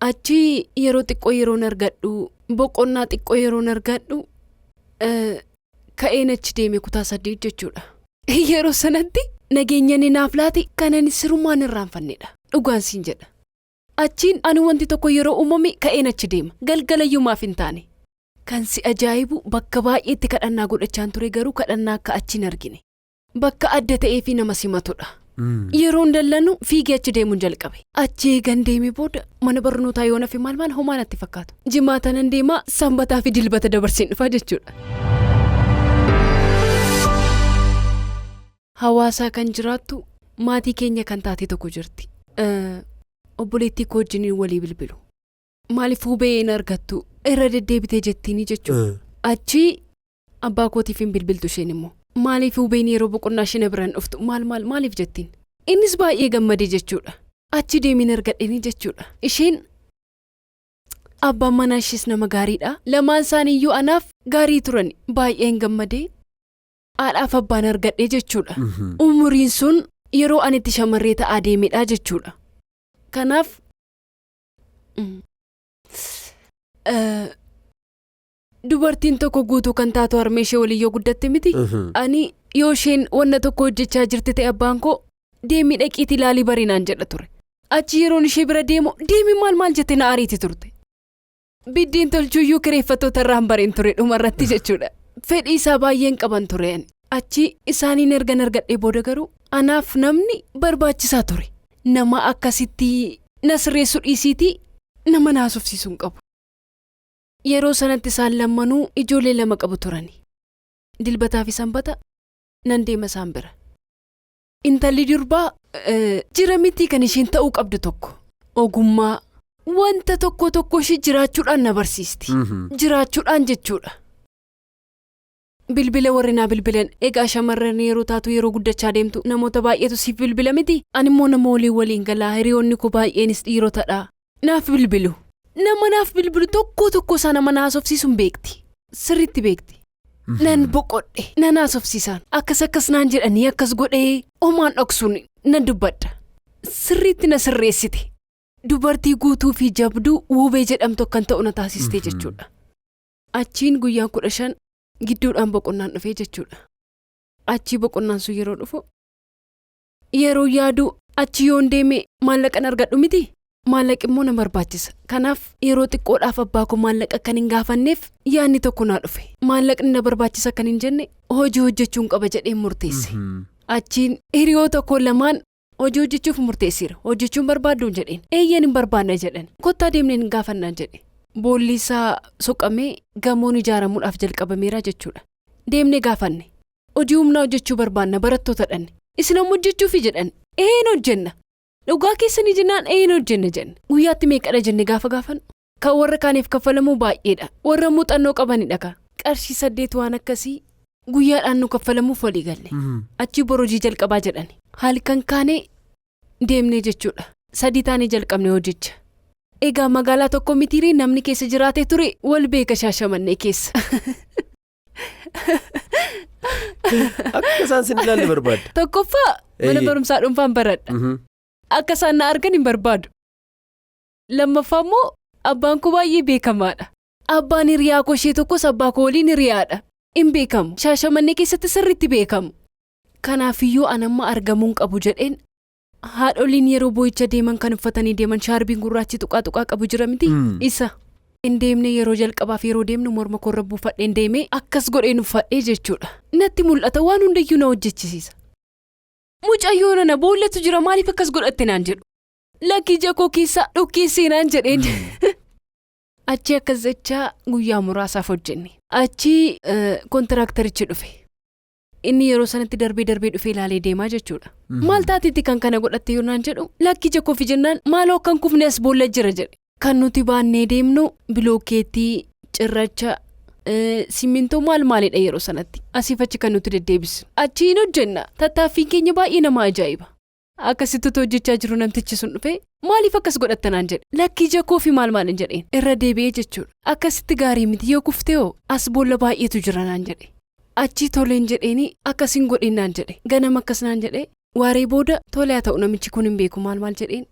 Achi yeroo xiqqoo yeroon argadhu boqonnaa xiqqoo yeroon argadhu ka'een achi deeme kutaa 8 jechuudha. Yeroo sanatti nageenya inni naaf laate kanan sirumaan irraanfannedha. Dhugaan siin jedha. Achiin ani wanti tokko yeroo uumame ka'een achi deema. Galgalayyuu maaf hin taane. Kan si ajaa'ibu bakka baay'eetti kadhannaa godhachaan ture garuu kadhannaa akka achi hin argine. Bakka adda ta'ee fi nama simatudha. Yeroon dallanu fiigee achi deemuun jalqabe. Achi eegan deeme booda mana barnootaa yoo nafe maal maal homaa natti fakkaatu. Jimaata nan deemaa sanbataa fi dilbata dabarseen dhufaa jechuudha. Hawaasaa kan jiraattu maatii keenya kan taate tokko jirti. Obboleettii koo wajjiniin walii bilbilu. Maaliif hubee hin argattu irra deddeebitee jettiini jechuudha. Achi abbaa kootiif hin bilbiltu isheen immoo. Maaliif hubeen yeroo boqonnaa isheen biraan dhuftu maal maal maaliif jettiin. Innis baay'ee gammadee jechuudha. Achi deemiin argadheeni jechuudha. Isheen abbaan manaa ishees nama gaariidha. Lamaan isaaniiyyuu anaaf gaarii turan baay'een gammadee haadhaaf abbaan argadhee jechuudha. Umuriin sun yeroo ani itti shamarree ta'aa deemedha jechuudha. Kanaaf dubartiin tokko guutuu kan taatu harmee ishee waliin yoo guddatte miti. Ani yoo isheen wanna tokko hojjechaa jirti ta'e abbaan koo deemii dhaqiitii ilaalii barinaan jedha ture. Achi yeroon ishee bira deemu deemii maal maal jette na ariiti turte. Biddeen tolchuuyyuu kireeffattoota irraan bareen ture dhumarratti jechuudha. Fedhii isaa baay'een qaban ture ani. Achi isaaniin ergan argadhee booda garuu anaaf namni barbaachisaa ture. Nama akkasitti na sirreessuu dhiisiitii nama na haasofsiisuu hin qabu. Yeroo sanatti isaan lammanuu ijoollee lama qabu turani. Dilbataa fi sanbata nan deema isaan bira. Intalli durbaa jira miti kan isheen ta'uu qabdu tokko. Ogummaa wanta tokko tokko ishee jiraachuudhaan na barsiisti. Jiraachuudhaan jechuudha. Bilbila warri naa bilbilan egaa shamarran yeroo taatu yeroo guddachaa deemtu namoota baay'eetu siif bilbila miti. Ani immoo nama waliin waliin galaa hiriyoonni koo baay'eenis dhiirotadha. Naaf bilbilu. Nama naaf bilbilu tokko tokko isaa nama na haasofsiisuun beekti. Sirriitti beekti. Nan boqodhe nan haasofsiisaan akkas akkas naan jedhanii akkas godhee homaan dhoksuun nan dubbadha. Sirriitti na sirreessite. Dubartii guutuu fi jabduu Wubee jedhamtu akkan ta'u na taasiste jechuudha. Achiin guyyaan 15 gidduudhaan boqonnaan dhufee jechuudha. Achii boqonnaan sun yeroo dhufu yeroo yaadu achi yoon deeme maallaqan argadhu miti. Maallaqi immoo na barbaachisa. Kanaaf yeroo xiqqoodhaaf abbaa koo maallaqa akkan hin gaafanneef yaadni tokko naa dhufe. Maallaqni na barbaachisa kan hin jenne hojii hojjechuun qaba jedheen murteesse. Achiin hiriyoota koo lamaan hojii hojjechuuf murteesseera. Hojjechuun barbaadduun jedheen. Eeyyeen hin barbaanna jedhan. Kottaa deemnee hin gaafannaan jedhe. Boolli isaa soqamee gamoon ijaaramuudhaaf jalqabameera jechuudha. Deemnee gaafanne. Hojii humnaa hojjechuu barbaanna barattoota dhanne. Isin ammoo hojjechuufi jedhan. Een hojjenna. Dhugaa keessanii jennaan een hojjenna jenne. Guyyaatti meeqadha jenne gaafa gaafannu. Kan warra kaaniif kaffalamuu baay'eedha. Warra muuxannoo qabanidha ka. Qarshii 8 waan akkasii guyyaadhaan nu kaffalamuuf walii galle. Achii bor hojii jalqabaa jedhan. Halkan kaanee deemnee jechuudha. 3 taanee jalqabne hojicha. Egaa magaalaa tokko mitiirii namni keessa jiraatee ture wal beeka Shaashamannee keessa. Akka isaan sin ilaalle barbaadda. Tokkoffaa mana barumsaa dhuunfaan baradha. Akka isaan na argan hin barbaadu. Lammaffaa immoo abbaan koo baay'ee beekamaadha. Abbaan hiriyaa koo ishee tokkos abbaa koo waliin hiriyaadha. Hin beekamu. Shaashamannee keessatti sirriitti beekamu. Kanaafiyyuu an amma argamuun qabu jedheen haadholiin yeroo boo'icha deeman kan uffatanii deeman shaarbiin gurraachi tuqaa tuqaa qabu jira miti. Isa. Hin deemne yeroo jalqabaaf yeroo deemnu morma koorra buufadheen deemee akkas godheen uffadhee jechuudha. Natti mul'ata waan hundayyuu na hojjechisiisa. Mucayyoo nana boollatu jira maaliif akkas godhatte naan jedhu. Lakki ija koo keessa dhukkeessee naan jedheen. Achi akkas jechaa guyyaa muraasaaf hojjenne. Achi kontiraaktarichi dhufe. Inni yeroo sanatti darbee darbee dhufee ilaalee deemaa jechuudha. Maal taateetti kan kana godhatte yoo naan jedhu lakki ija koofi jennaan maaloo akkan kufne as boolla jira jedhe. Kan nuti baannee deemnu bilookeetii, cirracha, simmintoo maal maalidha yeroo sanatti. Asiif achi kan nuti deddeebisu. Achi hin hojjenna. Tattaaffiin keenya baay'ee nama ajaa'iba. Akkasitti otoo hojjechaa jiru namtichi sun dhufee maaliif akkas godhatta naan jedhe. Lakki ija koofi maal maal hin jedheen. Irra deebi'ee jechuudha. Akkasitti gaarii miti yoo kuftee hoo as boolla baay'eetu jira naan jedhe. Achi toleen jedheeni akkas hin godhin naan jedhe. Ganama akkas naan jedhe. Waaree booda tolee haa ta'u namichi kun hin beeku maal maal jedheen.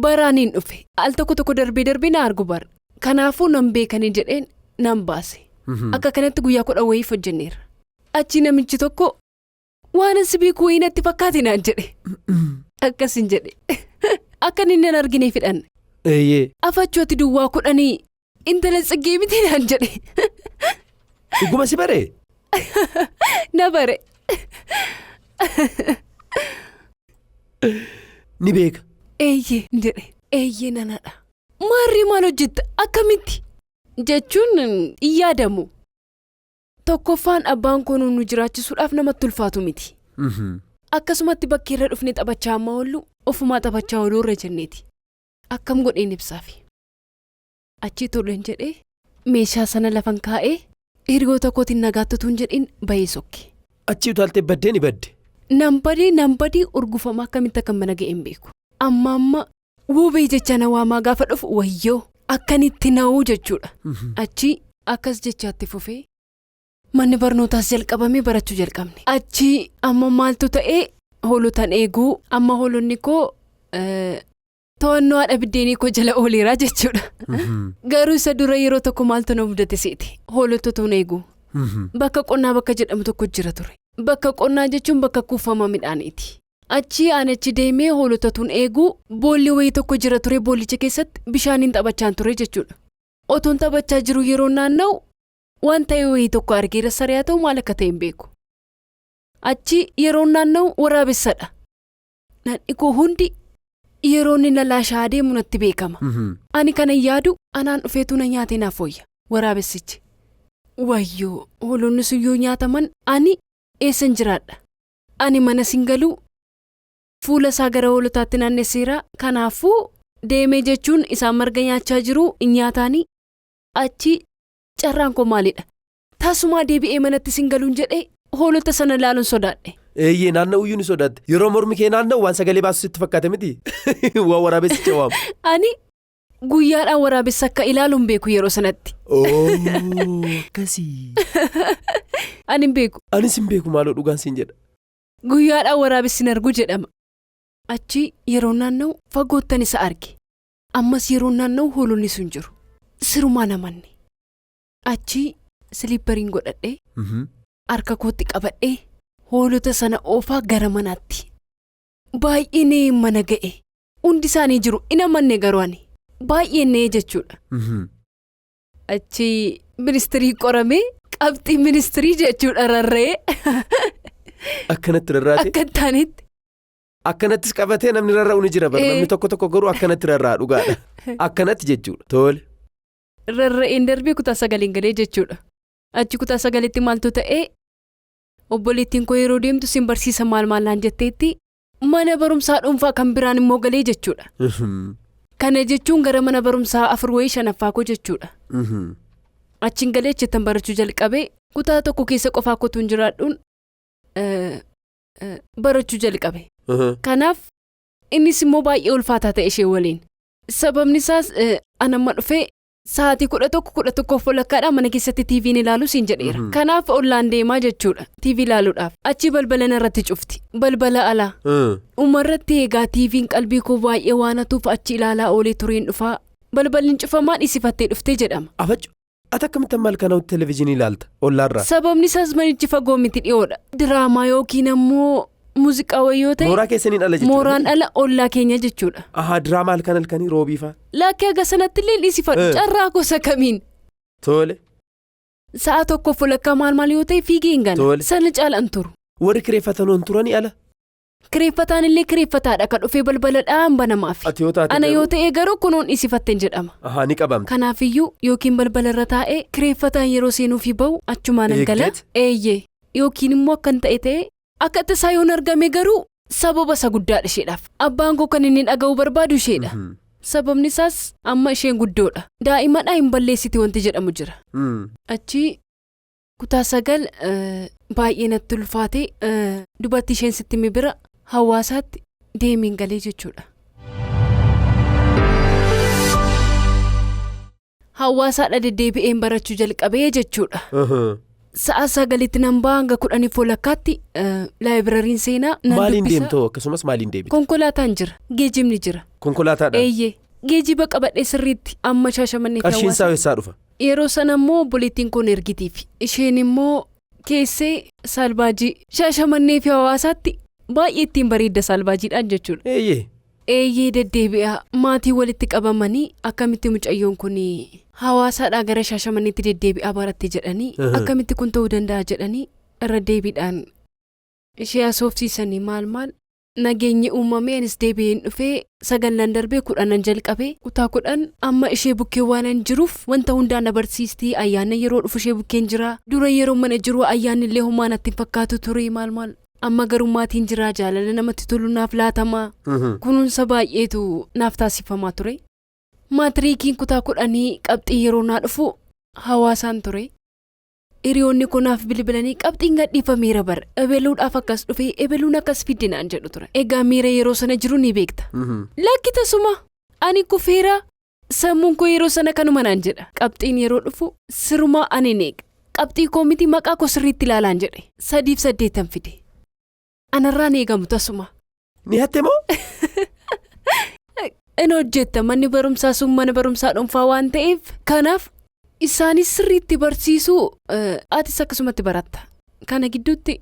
Baraaniin dhufe. Al tokko tokko darbee darbee na argu bara. Kanaafuu nan beekanii jedheen nan baase. Akka kanatti guyyaa 10 wayiif hojjenneerra. Achi namichi tokko waan si beeku wayii natti fakkaate naan jedhe. Akkasin jedhe. Akka inni nan argine fidhan. Afachooti duwwaa 10 intala tsiggee miti naan jedhe. Dhuguma si baree? Na bare. Ni beeka. Eeyyee jedhe. Eeyyee nanadha. Maarree maal hojjetta akkamitti? Jechuun hin yaadamu. Tokkoffaan abbaan koo nu jiraachisuudhaaf namatti ulfaatu miti. Akkasumatti bakkeerra dhufnee taphachaa amma oollu ofumaa taphachaa ooluu irra jenneeti. Akkam godheen ibsaafi. Achii toleen jedhee meeshaa sana lafan kaa'ee hiriyoota kootiin nagaatti utuu hin jedhin bahee sokke. Achii utaaltee baddee ni badde. Nan badee nan badee urgufama akkamitti akka mana ga'e hin beeku. Amma amma wuubee jecha na waamaa gaafa dhufu wayyoo akkanitti na'uu jechuudha. Achii akkas jechaatti fufee manni barnootaas jalqabamee barachuu jalqabne. Achii amma maaltu ta'ee hoolotan eeguu amma hoolonni koo to'annoo haadha biddeenii koo jala ooleeraa jechuudha. Garuu isa dura yeroo tokko maaltu na mudate seete hoolotatu na eegu. Bakka qonnaa bakka jedhamu tokko jira ture. Bakka qonnaa jechuun bakka kuufama midhaaniiti. Achii ani achi deemee hoolotatuun eeguu boolli wayii tokko jira ture boollicha keessatti bishaaniin taphachaa ture jechuudha. Otoon taphachaa jiru yeroo naanna'u waan ta'e wayii tokko argeera saree haa ta'u maal akka ta'e hin beeku. Achi yeroo naanna'u waraabessadha. Nadhi koo hundi yeroo inni na laashaa deemu natti beekama. Ani kana yaadu anaan dhufeetu na nyaatee naaf fooyya waraabessichi. Wayyoo hoolonni sun yoo nyaataman ani eessan jiraadha? Ani mana sin galuu fuula isaa gara hoolotaatti naannesseera. Kanaafuu deemee jechuun isaan marga nyaachaa jiru hin nyaataanii achi carraan koo maalidha? Tasumaa deebi'ee manatti sin galuun jedhee hoolota sana ilaaluun sodaadhe. Eeyyee naanna'uyyuu ni sodaatte. Yeroo mormi kee naanna'u waan sagalee baasu sitti fakkaate miti. Waan waraabessicha waamu. Ani guyyaadhaan waraabessa akka ilaalu hin beeku yeroo sanatti. Akkasii. Ani hin beeku. Anis hin beeku maaloo dhugaan siin jedha. Guyyaadhaan waraabessi hin argu jedhama. Achi yeroo naanna'u fagoottan isa arge. Ammas yeroo naanna'u hoolonni sun jiru. Sirumaan amanne. Achi siliippariin godhadhee harka kootti qabadhee hoolota sana oofaa gara manaatti. Baay'ee na'ee mana ga'e. Hundi isaanii jiru hin amanne garuu ani. Baay'ee na'ee jechuudha. Achi ministirii qoramee qabxii ministirii jechuudha rarra'ee. Akkanatti rarraate. Akka hin taanetti. Akkanattis qabatee namni rarra'u ni jira bara namni tokko tokko garuu akkanatti rarra'a dhugaadha. Akkanatti jechuudha. Tole. Rarra'een darbee kutaa sagaliin galee jechuudha. Achi kutaa sagalitti maaltu ta'ee obboleettiin koo yeroo deemtu sin barsiisa maal maal naan jetteetti mana barumsaa dhuunfaa kan biraan immoo galee jechuudha. Kana jechuun gara mana barumsaa 4 wayii 5ffaa koo jechuudha. Achiin galee achittan barachuu jalqabee kutaa tokko keessa qofaa kootuun jiraadhuun barachuu jalqabe. Kanaaf innis immoo baay'ee ulfaataa ta'e ishee waliin. Sababni isaas anamma dhufee sa'aatii 11 11:30 mana keessatti TV'n ilaalu siin jedheera. Kanaaf ollaan deemaa jechuudha TV ilaaluudhaaf. Achi balbala narratti cufti. Balbala alaa. Dhumarratti egaa TV'n qalbii koo baay'ee waan hatuuf achi ilaalaa oolee tureen dhufaa. Balballi cufamaan isifattee dhuftee jedhama. Afachu ati akkamitti amma halkan televezyiinii ilaalta ollaarraa? Sababni isaas manichi fagoo miti dhiyoodha. Diraamaa yookiin ammoo muuziqaa wayii yoo ta'e. Mooraa keessaniin ala jechuudha. Mooraan ala ollaa keenya jechuudha. Ahaa diraamaa halkan halkanii roobii fa'a. Lakkee haga sanatti illee dhiisifadhu carraa gosa kamiin. Tole. Sa'a 1:30 maal maal yoo ta'e fiigee hin gala. Sana caalaan turu. Warri kireeffatan hoon turanii ala. Kireeffataan illee kireeffataadha kan dhufee balbala dhaan banamaaf. Ati yoo taate Ana yoo ta'e garuu kunuun dhiisifatteen jedhama. Ahaa ni qabamte. Kanaafiyyuu yookiin balbala irra taa'ee kireeffataan yeroo seenuu fi bahu achumaan gala. Eeyyee. Yookiin immoo akkan ta'e ta'e akka tasaa yoon argame garuu sababa isa guddaadha isheedhaaf. Abbaan koo kan inni dhaga'uu barbaadu isheedha. Sababni isaas amma isheen guddoodha. Daa'imadhaa hin balleessiti wanti jedhamu jira. Achi kutaa 9 baay'ee natti ulfaate dubartii isheen sitti hime bira hawaasaatti deemeen galee jechuudha. Hawaasaadha deddeebi'een barachuu jalqabee jechuudha. Sa'a 9tti nan ba'a hanga 10 walakkaatti laayibirariin seenaa nan Maaliin dubbisa. deemtoo akkasumas maaliin deebite? Konkolaataan jira. Geejjibni jira. Konkolaataadhaan? Eeyyee. Geejjiba qabadhee sirriitti amma Shaashamannee fi Qarshiin isaa Hawaasaa. eessaa dhufa? Yeroo sana immoo obboleettiin koon ergitiif. Isheen immoo keessee saalbaajii Shaashamannee fi Hawaasaatti baay'ee ittiin bareedda saalbaajiidhaan jechuudha. Eeyyee. Eeyyee deddeebi'aa maatii walitti qabamanii akkamitti mucayyoon kun hawaasaadhaa gara Shaashamanneetti deddeebi'aa baratte jedhanii akkamitti kun ta'uu danda'a jedhanii irra deebiidhaan ishee haasofsiisanii maal maal nageenyi uumamee anis deebi'een dhufee 9 darbee 10 jalqabee kutaa 10 amma ishee bukkee waan jiruuf wanta hundaa na barsiistii ayyaana yeroo dhufu ishee bukkeen jira dura yeroo mana jiru ayyaanni illee homaa natti hin fakkaatu ture maal maal. Amma garuu maatiin jira jaalala namatti tolu naaf laatama kunuunsa baay'eetu naaf taasifamaa ture. Maatiriikiin kutaa 10 qabxii yeroo naa dhufu hawaasaan ture. Hiriyoonni koo naaf bilbilanii qabxiin gadhiifameera bara ebeluudhaaf akkas dhufee ebeluun akkas fidde naan jedhu ture. Egaa miira yeroo sana jiru ni beekta. Lakki tasuma ani kufeera sammuun koo yeroo sana kanuma naan jedha. Qabxiin yeroo dhufu sirumaa ani hin eega. Qabxii koo miti maqaa koo sirriitti ilaalaan jedhe. 3 fi 8 fide. Anarraan eegamu tasuma. Ni hatte moo? In hojjetta manni barumsaa sun mana barumsaa dhuunfaa waan ta'eef kanaaf isaanis sirriitti barsiisuu atis akkasumatti baratta. Kana gidduutti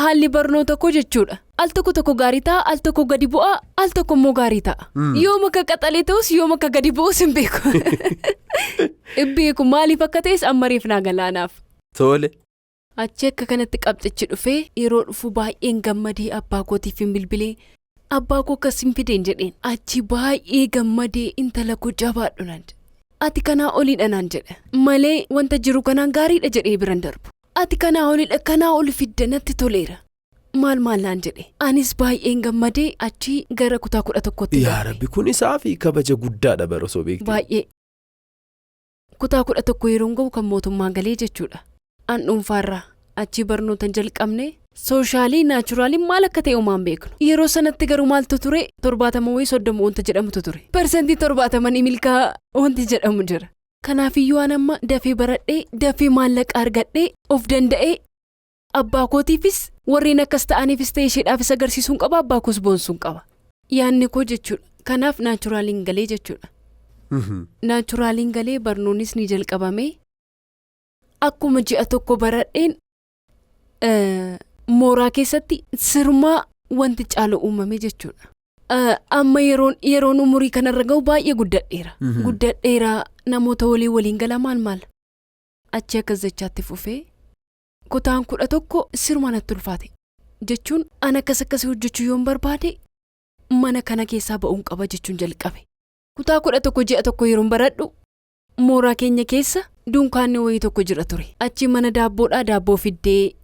haalli barnoota koo jechuudha. Al tokko tokko gaarii ta'a, al tokko gadi bu'a, al tokko immoo gaarii ta'a. Yoom akka qaxalee ta'us yoom akka gadi bu'us hin beeku. Hin beeku maaliif akka ta'es amma reef naa galaanaaf. Tole. Achi akka kanatti qabxichi dhufee yeroo dhufu baay'een gammadee abbaa kootiif hin bilbilee abbaa koo akkas hin fideen jedheen achi baay'ee gammadee intala koo jabaadhu naan jedhe. Ati kanaa oliidha naan jedhe malee wanta jiru kanaan gaariidha jedhee biran darbu. Ati kanaa oliidha kanaa ol fidde natti toleera. Maal maal naan jedhe anis baay'een gammadee achi gara kutaa 11tti Yaa darbe. Rabbi kun isaa fi kabaja guddaadha bara osoo beekte. Baay'ee. Kutaa 11 yeroo ga'u kan mootummaa galee jechuudha. An dhuunfaarraa achi barnoota hin jalqabne soshaalii naachuraalii maal akka ta'e homaan beeknu. Yeroo sanatti garuu maaltu ture 70 wayii 30 wanta jedhamutu ture. 70% milkaa wanti jedhamu jira. Kanaafiyyuu waan amma dafee baradhee dafee maallaqa argadhee of danda'ee abbaa kootiifis warreen akkas ta'aniifis ta'e isheedhaafis agarsiisuun qaba abbaa koos boonsuun qaba. Yaadni koo jechuudha. Kanaaf naachuraaliin galee jechuudha. Naachuraaliin galee barnoonnis ni jalqabame. Akkuma ji'a tokko baradheen mooraa keessatti sirmaa wanti caalu uumame jechuudha. Amma yeroon umurii kanarra ga'u baay'ee guddadheera. Guddadheera namoota walii waliin gala maal maal. Achi akkas jechaatti fufee kutaan 11 siruma natti ulfaate. Jechuun an akkas akkasii hojjechuu yoon barbaade mana kana keessaa ba'uun qaba jechuun jalqabe. Kutaa 11 ji'a tokko yeroon baradhu mooraa keenya keessa dunkaanni wayii tokko jira ture. Achi mana daabboodhaa daabboo fiddee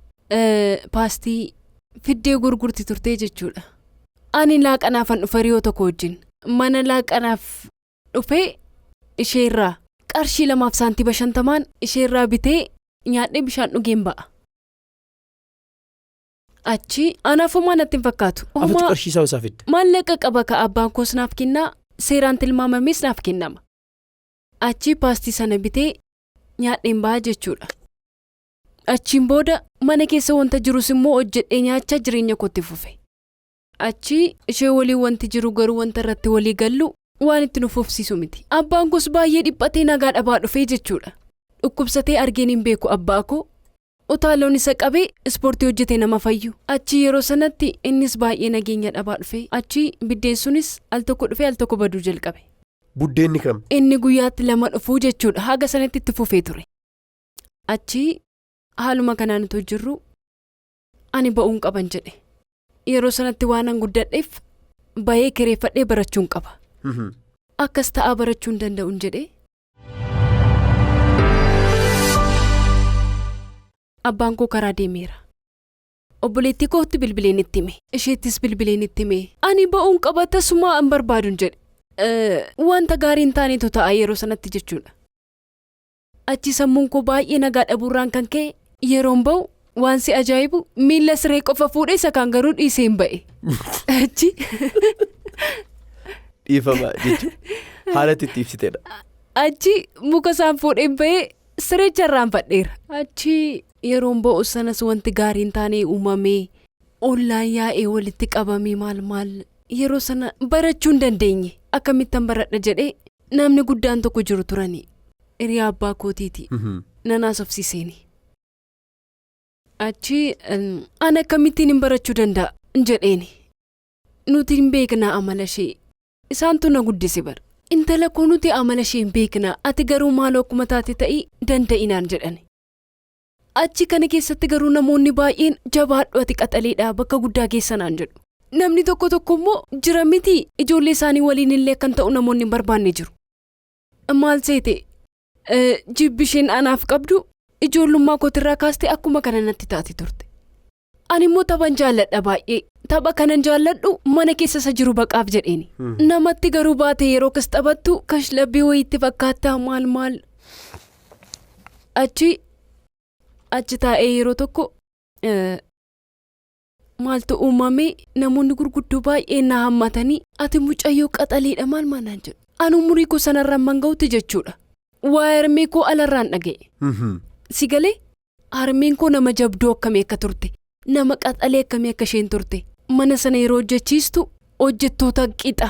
paastii fiddee gurgurti turtee jechuudha. Ani laaqanaafan dhufe hiriyoo tokko wajjin. Mana laaqanaaf dhufee isheerraa qarshii 2 fi saantima 50n isheerraa bitee nyaadhee bishaan dhugeen ba'a. Achi anaaf homaa natti hin fakkaatu. Afatu Homaa qarshii isaa isaa fidde. maallaqa qaba ka abbaan koos naaf kennaa seeraan tilmaamames naaf kennama. Achi paastii sana bitee nyaadheen ba'a jechuudha. Achiin booda mana keessa wanta jirus immoo hojjedhee nyaachaa jireenya kootti fufe. Achi ishee waliin wanti jiru garuu wanta irratti walii gallu waan itti nu fufsiisu miti. Abbaan koos baay'ee dhiphatee nagaa dhabaa dhufee jechuudha. Dhukkubsatee argeen hin beeku abbaa koo. Utaaloon isa qabee ispoortii hojjetee nama fayyu. Achi yeroo sanatti innis baay'ee nageenya dhabaa dhufe. Achi biddeen sunis al tokko dhufee al tokko baduu jalqabe. Buddeenni kam? Inni guyyaatti lama dhufuu jechuudha. Haga sanatti itti fufee ture. Achi haaluma kanaan utuu jirru ani ba'uun qaban jedhe. Yeroo sanatti waan an guddadheef bahee kireeffadhee barachuun qaba. Akkas ta'aa barachuu hin danda'uun jedhe. Abbaan koo karaa deemeera. Obboleettii kootti bilbileen itti hime. Isheettis bilbileen itti hime. Ani ba'uun qaba tasumaa hin barbaadun jedhe. Wanta gaarii hin taanetu ta'a yeroo sanatti jechuudha. Achi sammuun koo baay'ee nagaa dhabuurraan kan ka'e yeroon ba'u waan si ajaa'ibu miilla siree qofa fuudhee isa kaan garuu dhiisee hin ba'e. Achi. Dhiifama jechuun haala itti ibsiteedha. Achi muka isaan fuudheen ba'ee sireecha irraanfadheera. Achi yeroon ba'u sanas wanti gaarii hin taane uumamee ollaan yaa'ee walitti qabamee maal maal yeroo sana barachuu hin dandeenye akkamittan baradha jedhee namni guddaan tokko jiru turani hiriyaa abbaa kootiiti nan haasofsiiseeni. Achi ani akkamittiin hin barachuu danda'a jedheeni. Nuti hin beeknaa amala ishee isaantu na guddise bara. Intala koo nuti amala ishee hin beeknaa ati garuu maaloo akkuma taate ta'ii danda'inaan jedhani. Achi kana keessatti garuu namoonni baay'een jabaadhu ati qaxaleedha bakka guddaa geessanaan jedhu. Namni tokko tokko immoo jira miti ijoollee isaanii waliin illee akkan ta'u namoonni hin barbaanne jiru. Maal seete jibbi isheen anaaf qabdu ijoollummaa kootirraa kaastee akkuma kana natti taate turte. Ani immoo taphan jaalladha baay'ee. Tapha kanan jaalladhu mana keessa isa jiru baqaaf jedheeni. Namatti garuu baate yeroo akkas taphattu kashlabbii wayiitti fakkaattaa maal maal. Achi achi taa'ee yeroo tokko maaltu uumame namoonni gurguddoo baay'ee na hammatanii ati mucayyoo qaxaleedha maal maal naan jedhu. Ani umurii koo sanarraan man ga'utti jechuudha. Waa'ee harmee koo alarraan dhaga'e. Si galee harmeen koo nama jabduu akkamii akka turte nama qaxalee akkamii akka isheen turte mana sana yeroo hojjechiistu hojjettoota qixa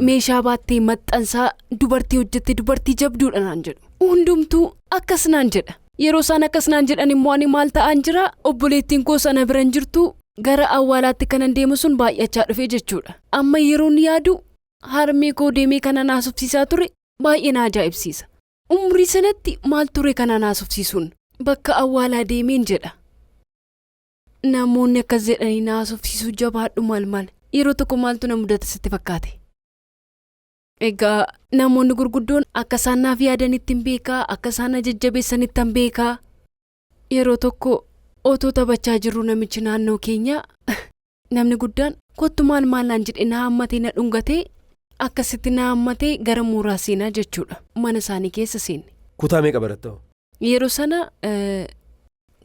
meeshaa baattee maxxansaa dubartii hojjette dubartii jabduudha naan jedhu. Hundumtuu akkas naan jedha. Yeroo isaan akkas naan jedhan immoo ani maal ta'aan jira obboleettiin koo sana bira hin jirtu gara awwaalaatti kanan deemu sun baay'achaa dhufe jechuudha. Amma yeroon yaadu harmee koo deemee kana naasofsiisaa ture baay'ee na ajaa'ibsiisa. Umrii sanatti maal ture kana naasofsiisuun bakka awwaalaa deemeen jedha. Namoonni akkas jedhanii naasofsiisuu jabaadhu maal maal yeroo tokko maaltu na mudata sitti fakkaate. Egaa namoonni gurguddoon akka isaan naaf yaadanitti hin beekaa akka isaan na jajjabeessanitti hin beekaa. Yeroo tokko otoo taphachaa jirru namichi naannoo keenyaa namni guddaan kottu maal maal naan jedhe na hammatee na dhungatee akkasitti na hammatee gara mooraa seenaa jechuudha. Mana isaanii keessa seenne. Kutaa meeqa baratta? Yeroo sana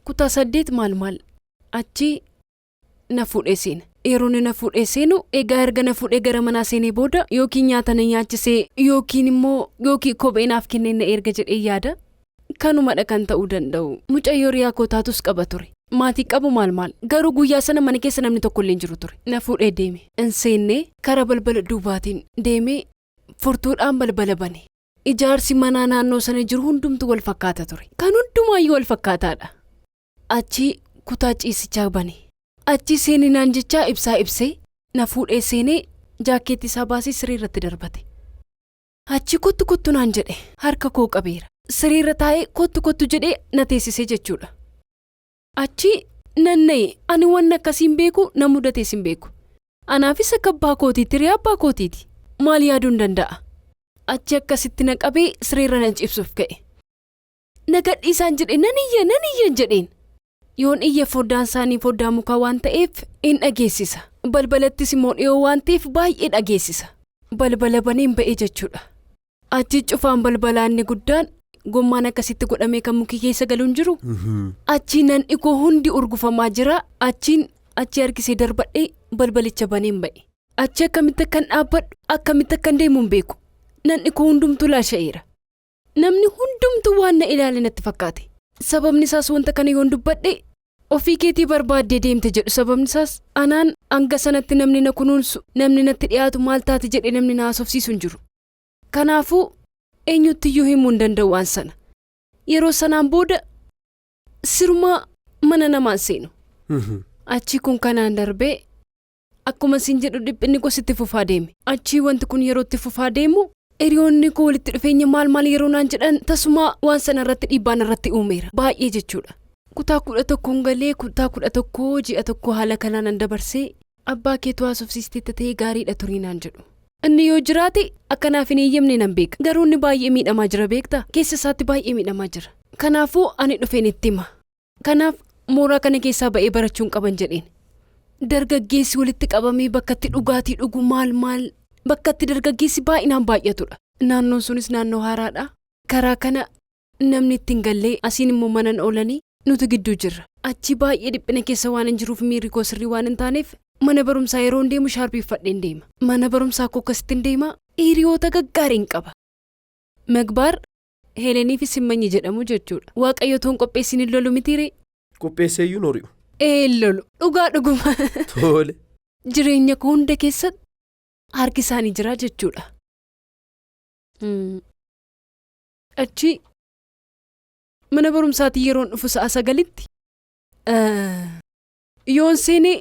kutaa 8 maal maal achi na fuudhee seena. Yeroo inni na fuudhee seenu egaa erga na fuudhee gara manaa seenee booda yookiin nyaata na nyaachisee yookiin immoo yookiin kophee naaf kennee na erga jedhee yaada. Kanumadha kan ta'uu danda'u. Mucayyoo riyaa koo taatus qaba ture. Maatii qabu maal maal garuu guyyaa sana mana keessa namni tokko illee hin jiru ture. Na fuudhee deeme. Hin seennee karaa balbala duubaatiin deemee furtuudhaan balbala bane. Ijaarsi manaa naannoo sana jiru hundumtu wal fakkaata ture. Kan hundumaayyuu wal fakkaataadha. Achi kutaa ciisichaa bane. Achi seeninaan jechaa ibsaa ibsee na fuudhee seenee jaakkeetti isaa baasee siree irratti darbate. Achi kottu kottu naan jedhe harka koo qabeera. Siree irra taa'ee kottu kottu jedhee na teessisee jechuudha. Achi nanna'e ani waan akkasii hin beeku na mudatees hin beeku. Anaafis akka abbaa kootiitti riyaa abbaa kootiiti. Maal yaaduu hin danda'a. Achi akkasitti na qabee siree irra na cibsuuf ka'e. Na gadhiisaan jedhe nan iyya jedheen. Yoon iyya foddaan isaanii foddaa mukaa waan ta'eef hin dhageessisa. Balbalattis immoo dhiyoo waan ta'eef baay'ee dhageessisa. Balbala baneen ba'e jechuudha. Achi cufaan balbalaa inni guddaan gommaan akkasitti godhamee kan mukii keessa galuun jiru. Achi nan dhikoo hundi urgufamaa jira. Achiin achi harkisee darbadhee balbalicha baneen ba'e. Achi akkamitti akkan dhaabbadhu akkamitti akkan deemu hin beeku. Nan dhikoo hundumtuu laasha'eera. Namni hundumtuu waan na ilaale natti fakkaate. Sababni isaas wanta kana yoon dubbadhe ofii keetii barbaaddee deemte jedhu sababni isaas anaan hanga sanatti namni na kunuunsu namni natti dhiyaatu maal taate jedhee namni na haasofsiisu hin jiru. Kanaafuu eenyuttiyyuu himuu hin danda'u waan sana. Yeroo sanaan booda sirumaa mana namaan seenu. Achi kun kanaan darbee akkuma siin jedhu dhiphinni koo sitti fufaa deeme. Achi wanti kun yeroo itti fufaa deemu hiriyoonni koo walitti dhufeenya maal maal yeroo naan jedhan tasuma waan sana irratti dhiibbaan irratti uumeera. Baay'ee jechuudha. Kutaa 11 galee kutaa 11 ji'a tokko haala kanaan an dabarsee abbaa keetu haasofsiistee ta'ee gaariidha turii naan jedhu. Inni yoo jiraate akkanaaf hin eeyyamne nan beeka. Garuu inni baay'ee miidhamaa jira beektaa? Keessa isaatti baay'ee miidhamaa jira. Kanaafuu ani dhufeen itti hima. Kanaaf Mooraa kana keessaa ba'ee barachuun qaban jedheen. Dargaggeessi walitti qabamee bakkatti dhugaatii dhugu maal maal bakkatti dargaggeessi baay'inaan baay'atudha. Naannoon sunis naannoo haaraadha. Karaa kana namni ittiin gallee asiin immoo manan oolanii nuti gidduu jirra. Achi baay'ee dhiphina keessa waan hin jiruuf miirri koo sirrii waan hin taaneef mana barumsaa yeroo hin deemu shaarbii uffadheen deema. Mana barumsaa koo akkasitti hin deema. Hiriyoota gaggaariin qaba. Magbaar Heelanii fi Simmanyi jedhamu jechuudha. Waaqayyo toon qopheessin hin lolu mitiiree? Qopheesseeyyuu nori'u. Ee lolu. Dhugaa dhuguma. Tole. Jireenya koo hunda keessatti harki isaanii jira jechuudha. Achi mana barumsaatii yeroon dhufu sa'a 9tti yoon seenee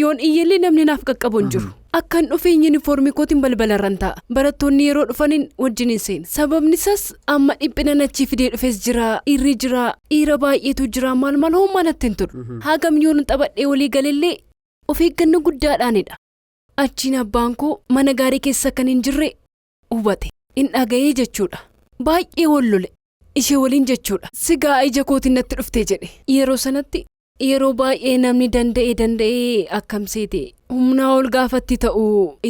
yoon iyyellee namni naaf qaqqabu hin jiru. Akkan dhufee yuunifoormii kootiin balbalarran taa'a. Barattoonni yeroo dhufaniin wajjin hin seena. Sababni isaas amma dhiphina achii fidee dhufes jira, dhiirri jira, dhiira baay'eetu jira, maal maal homaa natti hin tolu. Hagam yoon taphadhee walii galellee of eeggannoo guddaadhaanidha. Achiin abbaan koo mana gaarii keessa kan hin jirre hubate. Hin dhaga'ee jechuudha. Baay'ee wal lole. Ishee waliin jechuudha. Sigaa ija kootiin natti dhuftee jedhe. Yeroo sanatti yeroo baay'ee namni danda'ee akkam seete humnaa ol gaafatti ta'u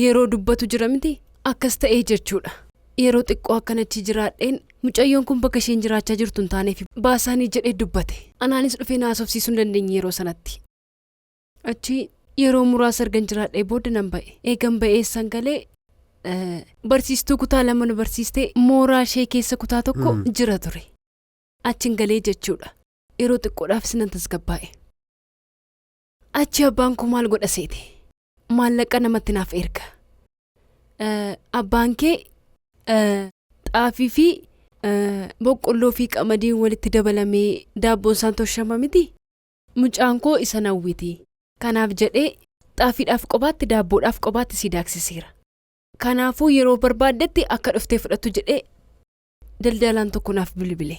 yeroo dubbatu jira miti akkas ta'ee jechuudha. Yeroo xiqqoo akkanachi jiraadheen mucayyoon kun bakka isheen jiraachaa jirtu hin taaneef baasaanii jedhee dubbate. Anaanis dhufee naasofsiisuu hin dandeenye yeroo sanatti. Achi yeroo muraasa ergan jiraadhee booda nan ba'e. Eegan ba'ee san galee barsiistuu kutaa 2 nu barsiistee mooraa ishee keessa kutaa 1 jira ture. Achiin galee jechuudha. Yeroo xiqqoodhaafis nan tasgabbaa'e. Achi abbaan koo maal godha seete? Maallaqa namatti naaf erga. Abbaan kee xaafii fi boqqolloo fi qamadiin walitti dabalamee daabboon isaan tolchama miti? Mucaan koo isa nawwiti. Kanaaf jedhee xaafiidhaaf qobaatti daabboodhaaf qobaatti si daaksiseera. Kanaafuu yeroo barbaaddetti akka dhuftee fudhattu jedhee daldalaan tokko naaf bilbile.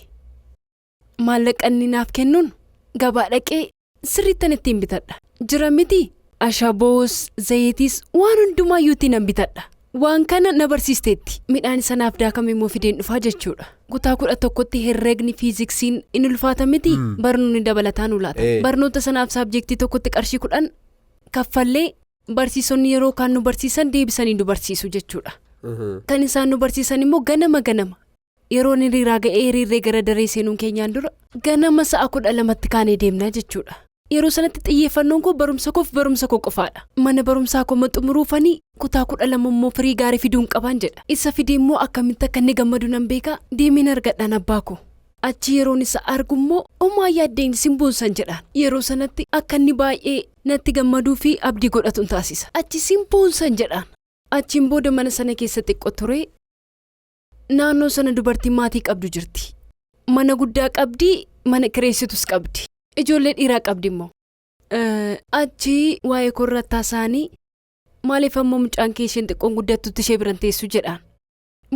Maallaqa inni naaf kennuun gabaa dhaqee sirriittan ittiin bitadha. Jira miti ashaboos, zayitiis waan hundumaayyuu ittiin nan bitadha. Waan kana na barsiisteetti. Midhaan isa naaf daakame immoo fideen dhufaa jechuudha. Kutaa 11tti herreegni fiiziksiin in ulfaata miti barnoonni dabalataa nu laata. Barnoota sanaaf saabjektii tokkotti qarshii 10 kaffallee barsiisonni yeroo kaan nu barsiisan deebisanii nu barsiisu jechuudha. Kan isaan nu barsiisan immoo ganama ganama. Yeroon hiriiraa ga'ee hiriirree gara daree seenuun keenyaan dura ganama sa'a 12tti kaanee deemnaa jechuudha. Yeroo sanatti xiyyeeffannoon koo barumsa koof barumsa koo qofaadha. Mana barumsaa koo maxxumuruufanii kutaa 12 immoo firii gaarii fiduun qabaan jedha. Isa fidee immoo akkamitti akka inni gammadu nan beekaa deemeen argadhaan abbaa koo. Achi yeroon isa argu immoo homaa yaaddeen simboonsan jedhaan. Yeroo sanatti akka inni baay'ee natti gammaduu fi abdii godhatu taasisa. Achi simboonsan jedhaan. Achiin booda mana sana keessa xiqqoo ture. Naannoo sana dubartiin maatii qabdu jirti. Mana guddaa qabdi, mana kireessitus qabdi. Ijoollee dhiiraa qabdi immoo. Achi waa'ee korrattaa isaanii maaliif ammoo mucaan kee isheen xiqqoon guddattutti ishee biran teessu jedhaan.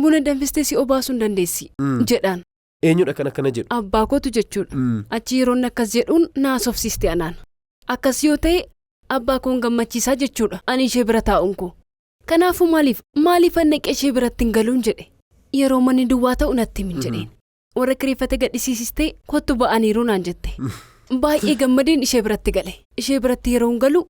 Buna danfistee si obaasuu hin dandeessi jedhaan. Eenyudha kan akkana jedhu? Abbaa kootu jechuudha. Achi yeroon akkas jedhuun naasofsiiste anaan. Akkas yoo ta'e abbaa koon gammachiisaa jechuudha. Ani ishee bira taa'uun koo. Kanaafuu maaliif annaqee ishee biratti hin galuun jedhe. Yeroo manni duwwaa ta'u natti himin jedheen. Warra kireeffate gadhisiisistee kottu ba'aniiru naan jette. Baay'ee gammadeen ishee biratti gale. Ishee biratti yeroo hin galu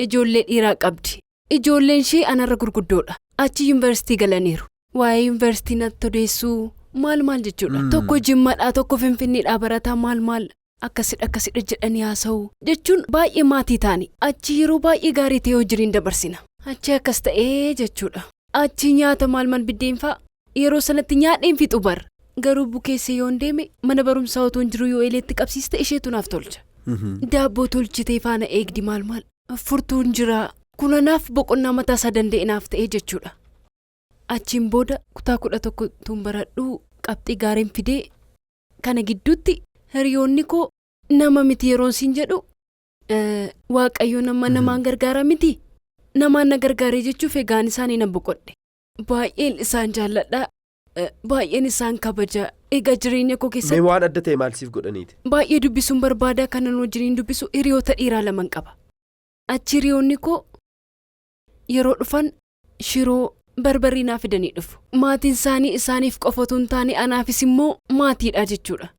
ijoollee dhiiraa qabdi. Ijoolleen ishee anarra gurguddoodha. Achi yuunivarsiitii galaniiru. Waa'ee yuunivarsiitii natti odeessuu maal maal jechuudha. Tokko Jimmaadhaa tokko Finfinneedhaa barataa maal maal akkasidha jedhanii haasa'u jechuun baay'ee maatii taani. Achi yeroo baay'ee gaarii ta'e wajjiniin dabarsina. Achi akkas ta'ee jechuudha. Achi nyaata maal maal biddeen fa'a. Yeroo sanatti nyaadheen fixu bar. Garuu bukeessee yoon deeme mana barumsaa otoo hin jiru yoo eleetti qabsiiste isheetu naaf tolcha. Daabboo tolchitee faana eegdi maal maal. Furtuun jira. Kun anaaf boqonnaa mataa isaa danda'e naaf ta'ee jechuudha. Achiin booda kutaa 11 tun baradhuu qabxii gaariin fidee kana gidduutti hiriyoonni koo nama miti yeroon siin jedhu Waaqayyo nama namaan gargaara miti. Namaan na gargaaree jechuuf egaan isaanii nan boqodhe. Baay'een isaan jaalladha. Baay'een isaan kabaja. Egaa jireenya koo keessatti. Mee waan adda ta'e maal siif godhaniiti? Baay'ee dubbisuun barbaada kanan wajjiniin dubbisu hiriyoota dhiiraa 2 qaba. Achi hiriyoonni koo yeroo dhufan shiroo barbarii naa fidanii dhufu. Maatiin isaanii isaaniif qofa otoo hin taane anaafis immoo maatiidha jechuudha.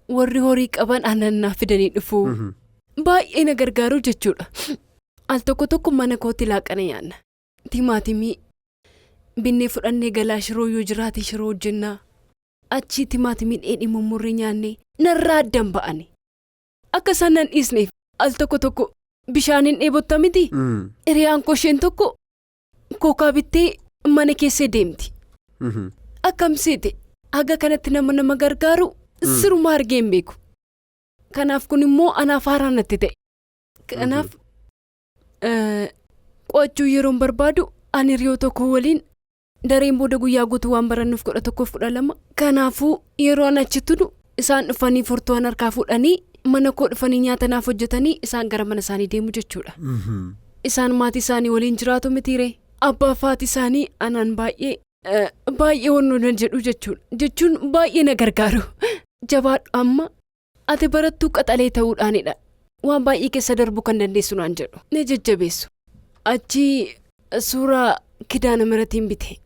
Warri horii qaban aannan naaf fidanii dhufu. Baay'ee na gargaaru jechuudha. Al tokko tokko mana kootti laaqana nyaanna. Timaatimii binnee fudhannee galaa shiroo yoo jiraate shiroo hojjennaa. Achii timaatimii dheedhii mummurree nyaannee narraa addan ba'ani. Akka isaan nan dhiisneef al tokko tokko bishaaniin dheebotta miti. Hiriyaan koo isheen tokko kookaa bittee mana keessa deemti. Akkam seete haga kanatti nama nama gargaaru siruma argee hin beeku. Kanaaf kun immoo anaaf haaraa natti ta'e. Kanaaf qo'achuu yeroon barbaadu ani hiriyoo tokko waliin dareen booda guyyaa guutuu waan barannuuf 11 12. Kanaafuu yeroo an achi turu isaan dhufanii furtuu an harkaa fuudhanii mana koo dhufanii nyaata naaf hojjetanii isaan gara mana isaanii deemu jechuudha. Isaan maatii isaanii waliin jiraatu mitiiree. Abbaa fi haati isaanii anaan baay'ee baay'ee wannoo nan jedhu jechuudha. Jechuun baay'ee na gargaaru. Jabaadhu amma ati barattuu qaxalee ta'uudhaanidha. Waan baay'ee keessa darbuu kan dandeessu naan jedhu. Na jajjabeessu. Achi suuraa Kidaana Miratiin bite.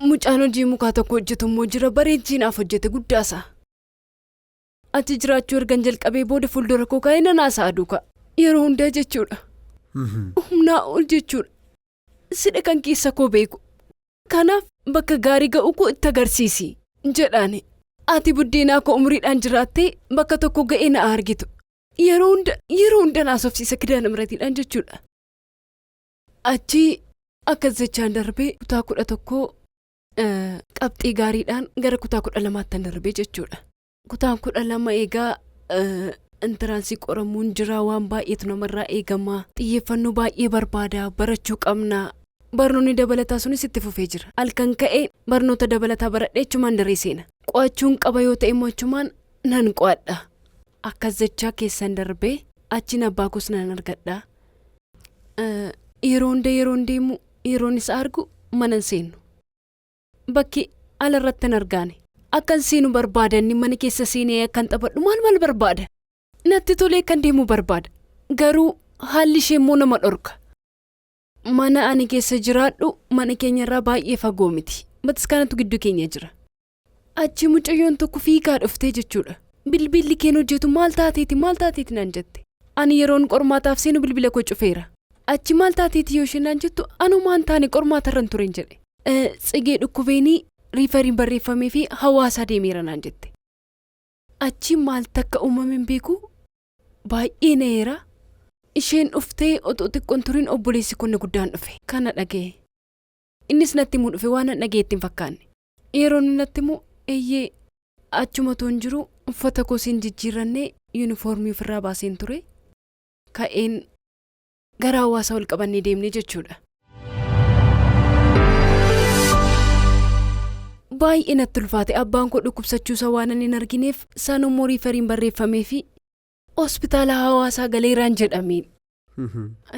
Mucaan hojii mukaa tokko hojjetu immoo jira bareechii naaf hojjete guddaasaa. Achi jiraachuu ergan jalqabee booda fuuldura koo kaa'ee nan haasa'a duukaa. Yeroo hundaa jechuudha. Humnaa ol jechuudha. Sidha kan keessa koo beeku. Kanaaf bakka gaarii ga'uu koo itti agarsiisi jedhaani. Ati buddeenaa koo umriidhaan jiraattee bakka tokko ga'ee na argitu. Yeroo hunda yeroo hunda na haasofsiisa Kidaana Miratiidhaan jechuudha. Achi akkas jechaan darbee kutaa 11 qabxii gaariidhaan gara kutaa 12tti darbee jechuudha. Kutaan 12 egaa entrance qoramuun jira, waan baay'eetu namarraa eegama. Xiyyeeffannoo baay'ee barbaada, barachuu qabna. Barnoonni dabalataa sunis itti fufee jira. Halkan ka'ee barnoota dabalataa baradhee achumaan daree seena. Qo'achuun qaba yoo ta'e immoo achumaan nan qo'adha. Akkas jechaa keessan darbee achiin abbaa koos nan argadha. Yeroo hunda yeroon deemu yeroon isa argu mana hin seenu. Bakki ala irratti hin argaane. Akkan seenu barbaadanni mana keessa seenee akkan taphadhu maal maal barbaada. Natti tolee kan deemu barbaada. Garuu haalli ishee immoo nama dhorka. Mana ani keessa jiraadhu mana keenya irraa baay'ee fagoo miti. Bataskaanatu gidduu keenya jira. Achi mucayyoon tokko fiigaa dhuftee jechuudha. Bilbilli keen hojjetu, maal taateeti, maal taateeti naan jette. Ani yeroon qormaataaf seenu bilbila koo cufeera. Achi maal taateeti yoo isheen naan jettu, anumaan taane qormaata irra hin turen jedhe. Tsigee dhukkubeenii refer iin barreeffamee fi hawaasaa deemeera naan jette. Achi maal takka uumame hin beeku, baay'ee na'eera. Isheen dhuftee otoo xiqqoon turiin obboleessi kun guddaan dhufe. Kana dhaga'e. Innis natti himuu dhufe, waan nan dhaga'e itti hin fakkaanne. Yeroo inni natti himu, eeyyee, achuma otoo hin jiru uffata koo siin jijjiirrannee yuunifoormii ofirraa baaseen ture. Ka'een gara hawaasaa ol qabannee deemnee jechuudha. Baay'ee natti ulfaate. Abbaan koo dhukkubsachuusaa waan ani hin argineef isaan immoo refer iin barreeffamee fi hospitaala hawaasaa galeeraan jedhameen.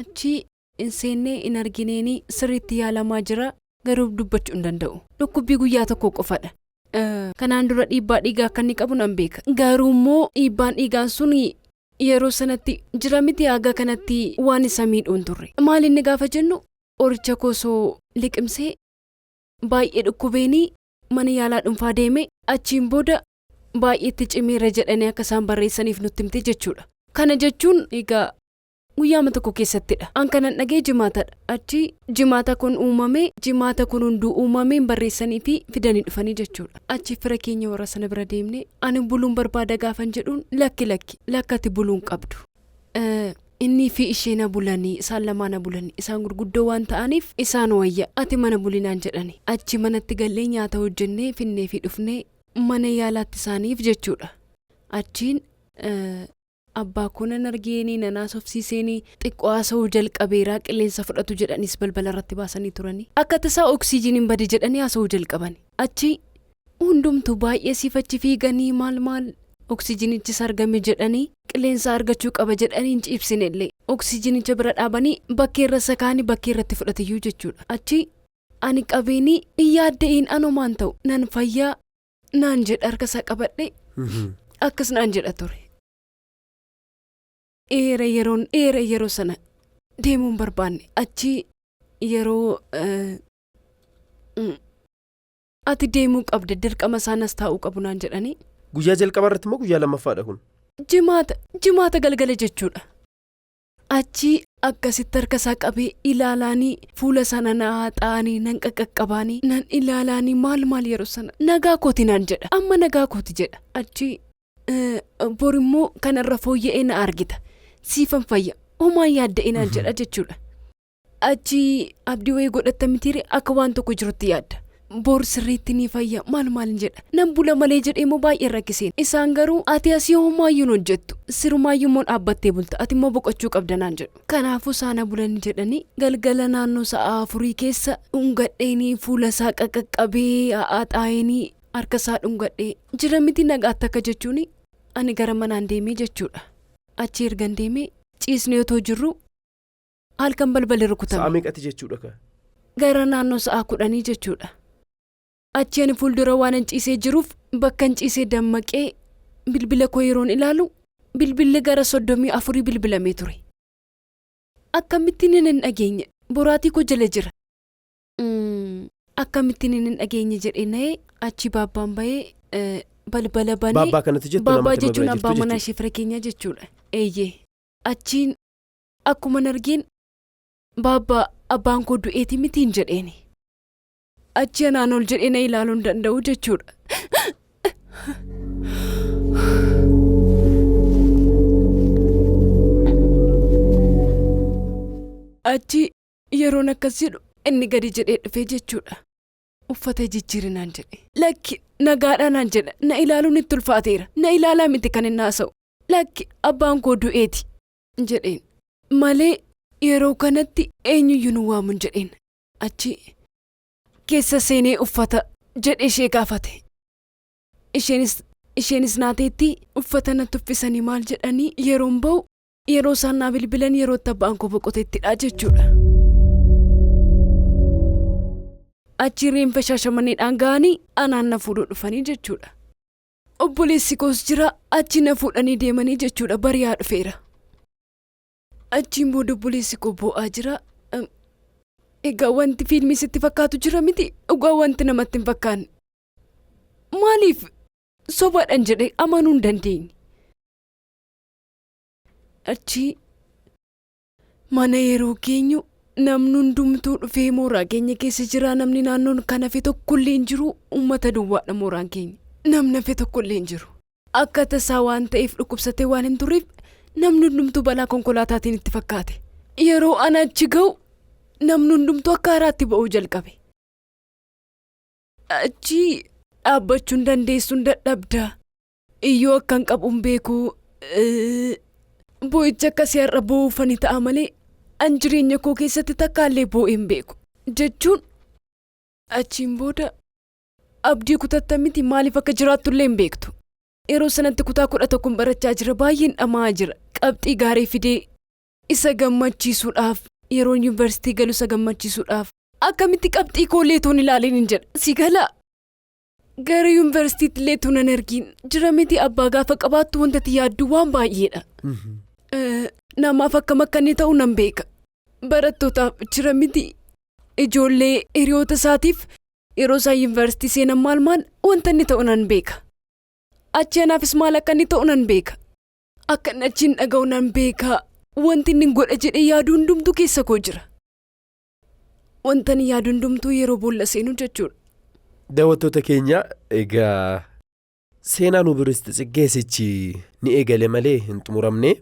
Achi hin seennee hin argineeni, sirriitti yaalamaa jira, garuu dubbachuu hin danda'u. Dhukkubbii guyyaa tokko qofadha. Kanaan dura dhiibbaa dhiigaa akka inni qabu nan beeka. Garuu immoo dhiibbaan dhiigaan sun yeroo sanatti jira miti, haga kanatti waan isa miidhuu hin turre. Maal inni gaafa jennu, qoricha koo osoo liqimsee baay'ee dhukkubeenii mana yaalaa dhuunfaa deeme, achiin booda baay'eetti cimeera jedhanii akka isaan barreessaniif nutti himte jechuudha. Kana jechuun egaa guyyaama tokko keessattidha. An kanan dhagee jimaatadha. Achi jimaata kun uumame, jimaata kun hunduu uumame barreessanii fi fidanii dhufanii jechuudha. Achi fira keenya warra sana bira deemne, ani buluun barbaada gaafan jedhuun, lakki lakki lakkati buluun qabdu. Inni fi isheen bulanii, isaan lamaan bulanii, isaan gurguddoo waan ta'aniif isaan wayya, ati mana bulinaan jedhani. Achi manatti gallee nyaata hojjennee finnee fi dhufnee mana yaalaatti isaaniif jechuudha. Achiin abbaa koo nan argeenii nan haasofsiiseenii, xiqqoo haasa'uu jalqabeeraa, qilleensa fudhatu jedhanis balbala irratti baasanii turanii. Akka tasaa oksijiiniin bade jedhanii haasa'uu jalqabani. Achi hundumtuu baay'ee siifachi fiiganii maal maal oksijiinichis argame jedhanii, qilleensa argachuu qaba jedhanii hin ciibsine illee. Oksijiinicha bira dhaabanii bakkee irra sakaanii bakkee irratti fudhatiyyuu jechuudha. Achi ani qabeenii hin yaadda'in, anumaan ta'u nan fayyaa naan jedha, harka isaa qabadhe akkas naan jedha ture. Dheera yeroon dheera yeroo sana deemuu hin barbaanne. Achi yeroo ati deemuu qabda, dirqama isaan as taa'uu qabu naan jedhanii. Guyyaa jalqabaa irratti immoo guyyaa lammaffaadha kun. Jimaata galgala jechuudha. Achi akkasitti harka isaa qabee ilaalaanii fuula sana na haxaa'anii nan qaqqabaanii nan ilaalaanii maal maal yeroo sana nagaa kooti naan jedha, amma nagaa kooti jedha. Achi bor immoo kanarra fooyya'ee na argita, siifan fayya, homaan yaadda'ee naan jedha jechuudha. Achi abdii wayii godhatta mitiire, akka waan tokko jirutti yaadda. Bor sirriitti ni fayya maal maal jedha, nan bula malee jedhee immoo baay'ee rakkiseen. Isaan garuu ati asii homaayyuu hin hojjettu, sirumaayyuu immoo dhaabbattee bulta, ati immoo boqochuu qabda naan jedhu. Kanaafuu saana bulanii jedhanii galgala naannoo sa'a 4 keessa dhungadheenii fuula isaa qaqqabee haxaa'eenii harka isaa dhungadhee jira miti nagaatti akka jechuun ani gara manaan deemee jechuudha. Achi ergan deemee ciisnee otoo jirru halkan balballi rukutame. Sa'a meeqatti jechuudha ka? Gara naannoo sa'a 10 jechuudha. Achi ani fuuldura waan hin ciisee jiruuf bakka hin ciisee dammaqee bilbila koo yeroon ilaalu bilbilli gara 34 bilbilamee ture. Akkamittiin hin dhageenye, boraatii koo jala jira. Akkamittiin hin dhageenye jedhee na'ee achi baabbaan bahee balbala banee. Baabbaa kanatti jettu Baabbaa jechuun abbaa manaa ishee fira keenya jechuudha. Eeyyee. Achiin akkuma argeen baabbaa abbaan koo du'eeti mitiin jedheeni. Achi anaan ol jedhee na ilaaluu hin danda'u jechuudha. Achi yeroon akkas jedhu inni gadi jedhee dhufee jechuudha. Uffata jijjiirinaan jedhe. Lakki nagaadhaa naan jedha. Na ilaaluun itti ulfaateera. Na ilaalaa miti kan inni haasa'u. Lakki abbaan koo du'eeti jedheen. Malee yeroo kanatti eenyuyyuu nu waamu jedheen. Achi keessa seenee uffata jedhee ishee gaafate. Isheenis naateetti uffata natti uffisanii maal jedhanii yeroon ba'u yeroo isaan naa bilbilan yeroo itti abbaan koo boqoteettidha jechuudha. Achi reenfa Shaashamanneedhaan ga'anii anaan na fuudhuu dhufanii jechuudha. Obboleessi koos jira, achi na fuudhanii deemanii jechuudha, bari'aa dhufeera. Achiin booda obboleessi koo boo'aa jira. Egaa wanti fiilmii sitti fakkaatu jira miti, dhugaa wanti namatti hin fakkaanne. Maaliif sobaadhaan jedhee amanuu hin dandeenye. Achi mana yeroo geenyu namni hundumtuu dhufee mooraa keenya keessa jira, namni naannoon kan hafe tokkollee hin jiru, uummata duwwaadha mooraan keenya. Namni hafe tokkollee hin jiru. Akka tasaa waan ta'eef dhukkubsatee waan hin turreef namni hundumtuu balaa konkolaataatiin itti fakkaate. Yeroo ana achi ga'u namni hundumtuu akka haaraatti ba'uu jalqabe. Achi dhaabbachuu hin dandeessu, hin dadhabda. Iyyuu akka hin qabu hin beeku. Boo'icha akkasii har'a boo'uufani ta'a malee an jireenya koo keessatti takkaallee boo'ee hin beeku. Jechuun achiin booda abdii kutatta miti, maaliif akka jiraattullee hin beektu. Yeroo sanatti kutaa 11 barachaa jira, baay'een dhama'aa jira. Qabxii gaarii fidee isa gammachiisuudhaaf, yeroo yuunivarsiitii galu isa gammachiisuudhaaf akkamitti qabxii koo toon ilaaliin hin jedha. Si galaa gara yuunivarsiitiitti illee toon an ergiin jira miti, abbaa gaafa qabaattu wanta ati yaaddu waan baay'eedha. Namaaf akkam akka inni ta'u nan beeka. Barattootaaf jira miti, ijoollee hiriyoota isaatiif yeroo isaan yuunivarsiitii seenan maal maal wanta inni ta'u nan beeka. Achi anaafis maal akka inni ta'u nan beeka. Akka inni achiin dhaga'u nan beeka. Wanti inni godha jedhee yaadu hundumtuu keessa koo jira. Wanta inni yaadu hundumtuu yeroo boolla seenu jechuudha. Daawwattoota keenya, egaa seenaa nu biristi Tsiggeessichi ni eegale malee hin xumuramne.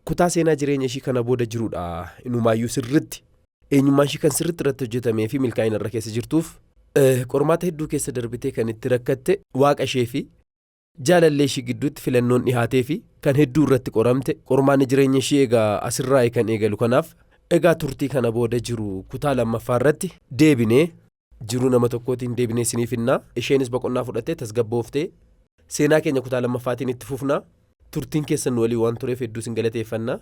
Kutaa seenaa jireenya ishii kana booda jirudha. Inumaayyuu sirritti eenyummaan ishii kan sirritti irratti hojjetamee fi milkaa'ina irra keessa jirtuuf qormaata hedduu keessa darbitee kan itti rakkatte, waaqa ishee fi jaalallee ishii gidduutti filannoon dhihaatee fi kan hedduu irratti qoramte, qormaanni jireenya ishii egaa asirraa kan eegalu. Kanaaf egaa turtii kana booda jiru kutaa lammaffaa irratti deebinee jiruu nama tokkootiin deebinee isiniif hinnaa. Isheenis boqonnaa fudhattee tasgabbooftee seenaa keenya kutaa lammaffaatiin itti fufnaa. Turtiin keessan nu walii waan tureef hedduu isin galateeffannaa.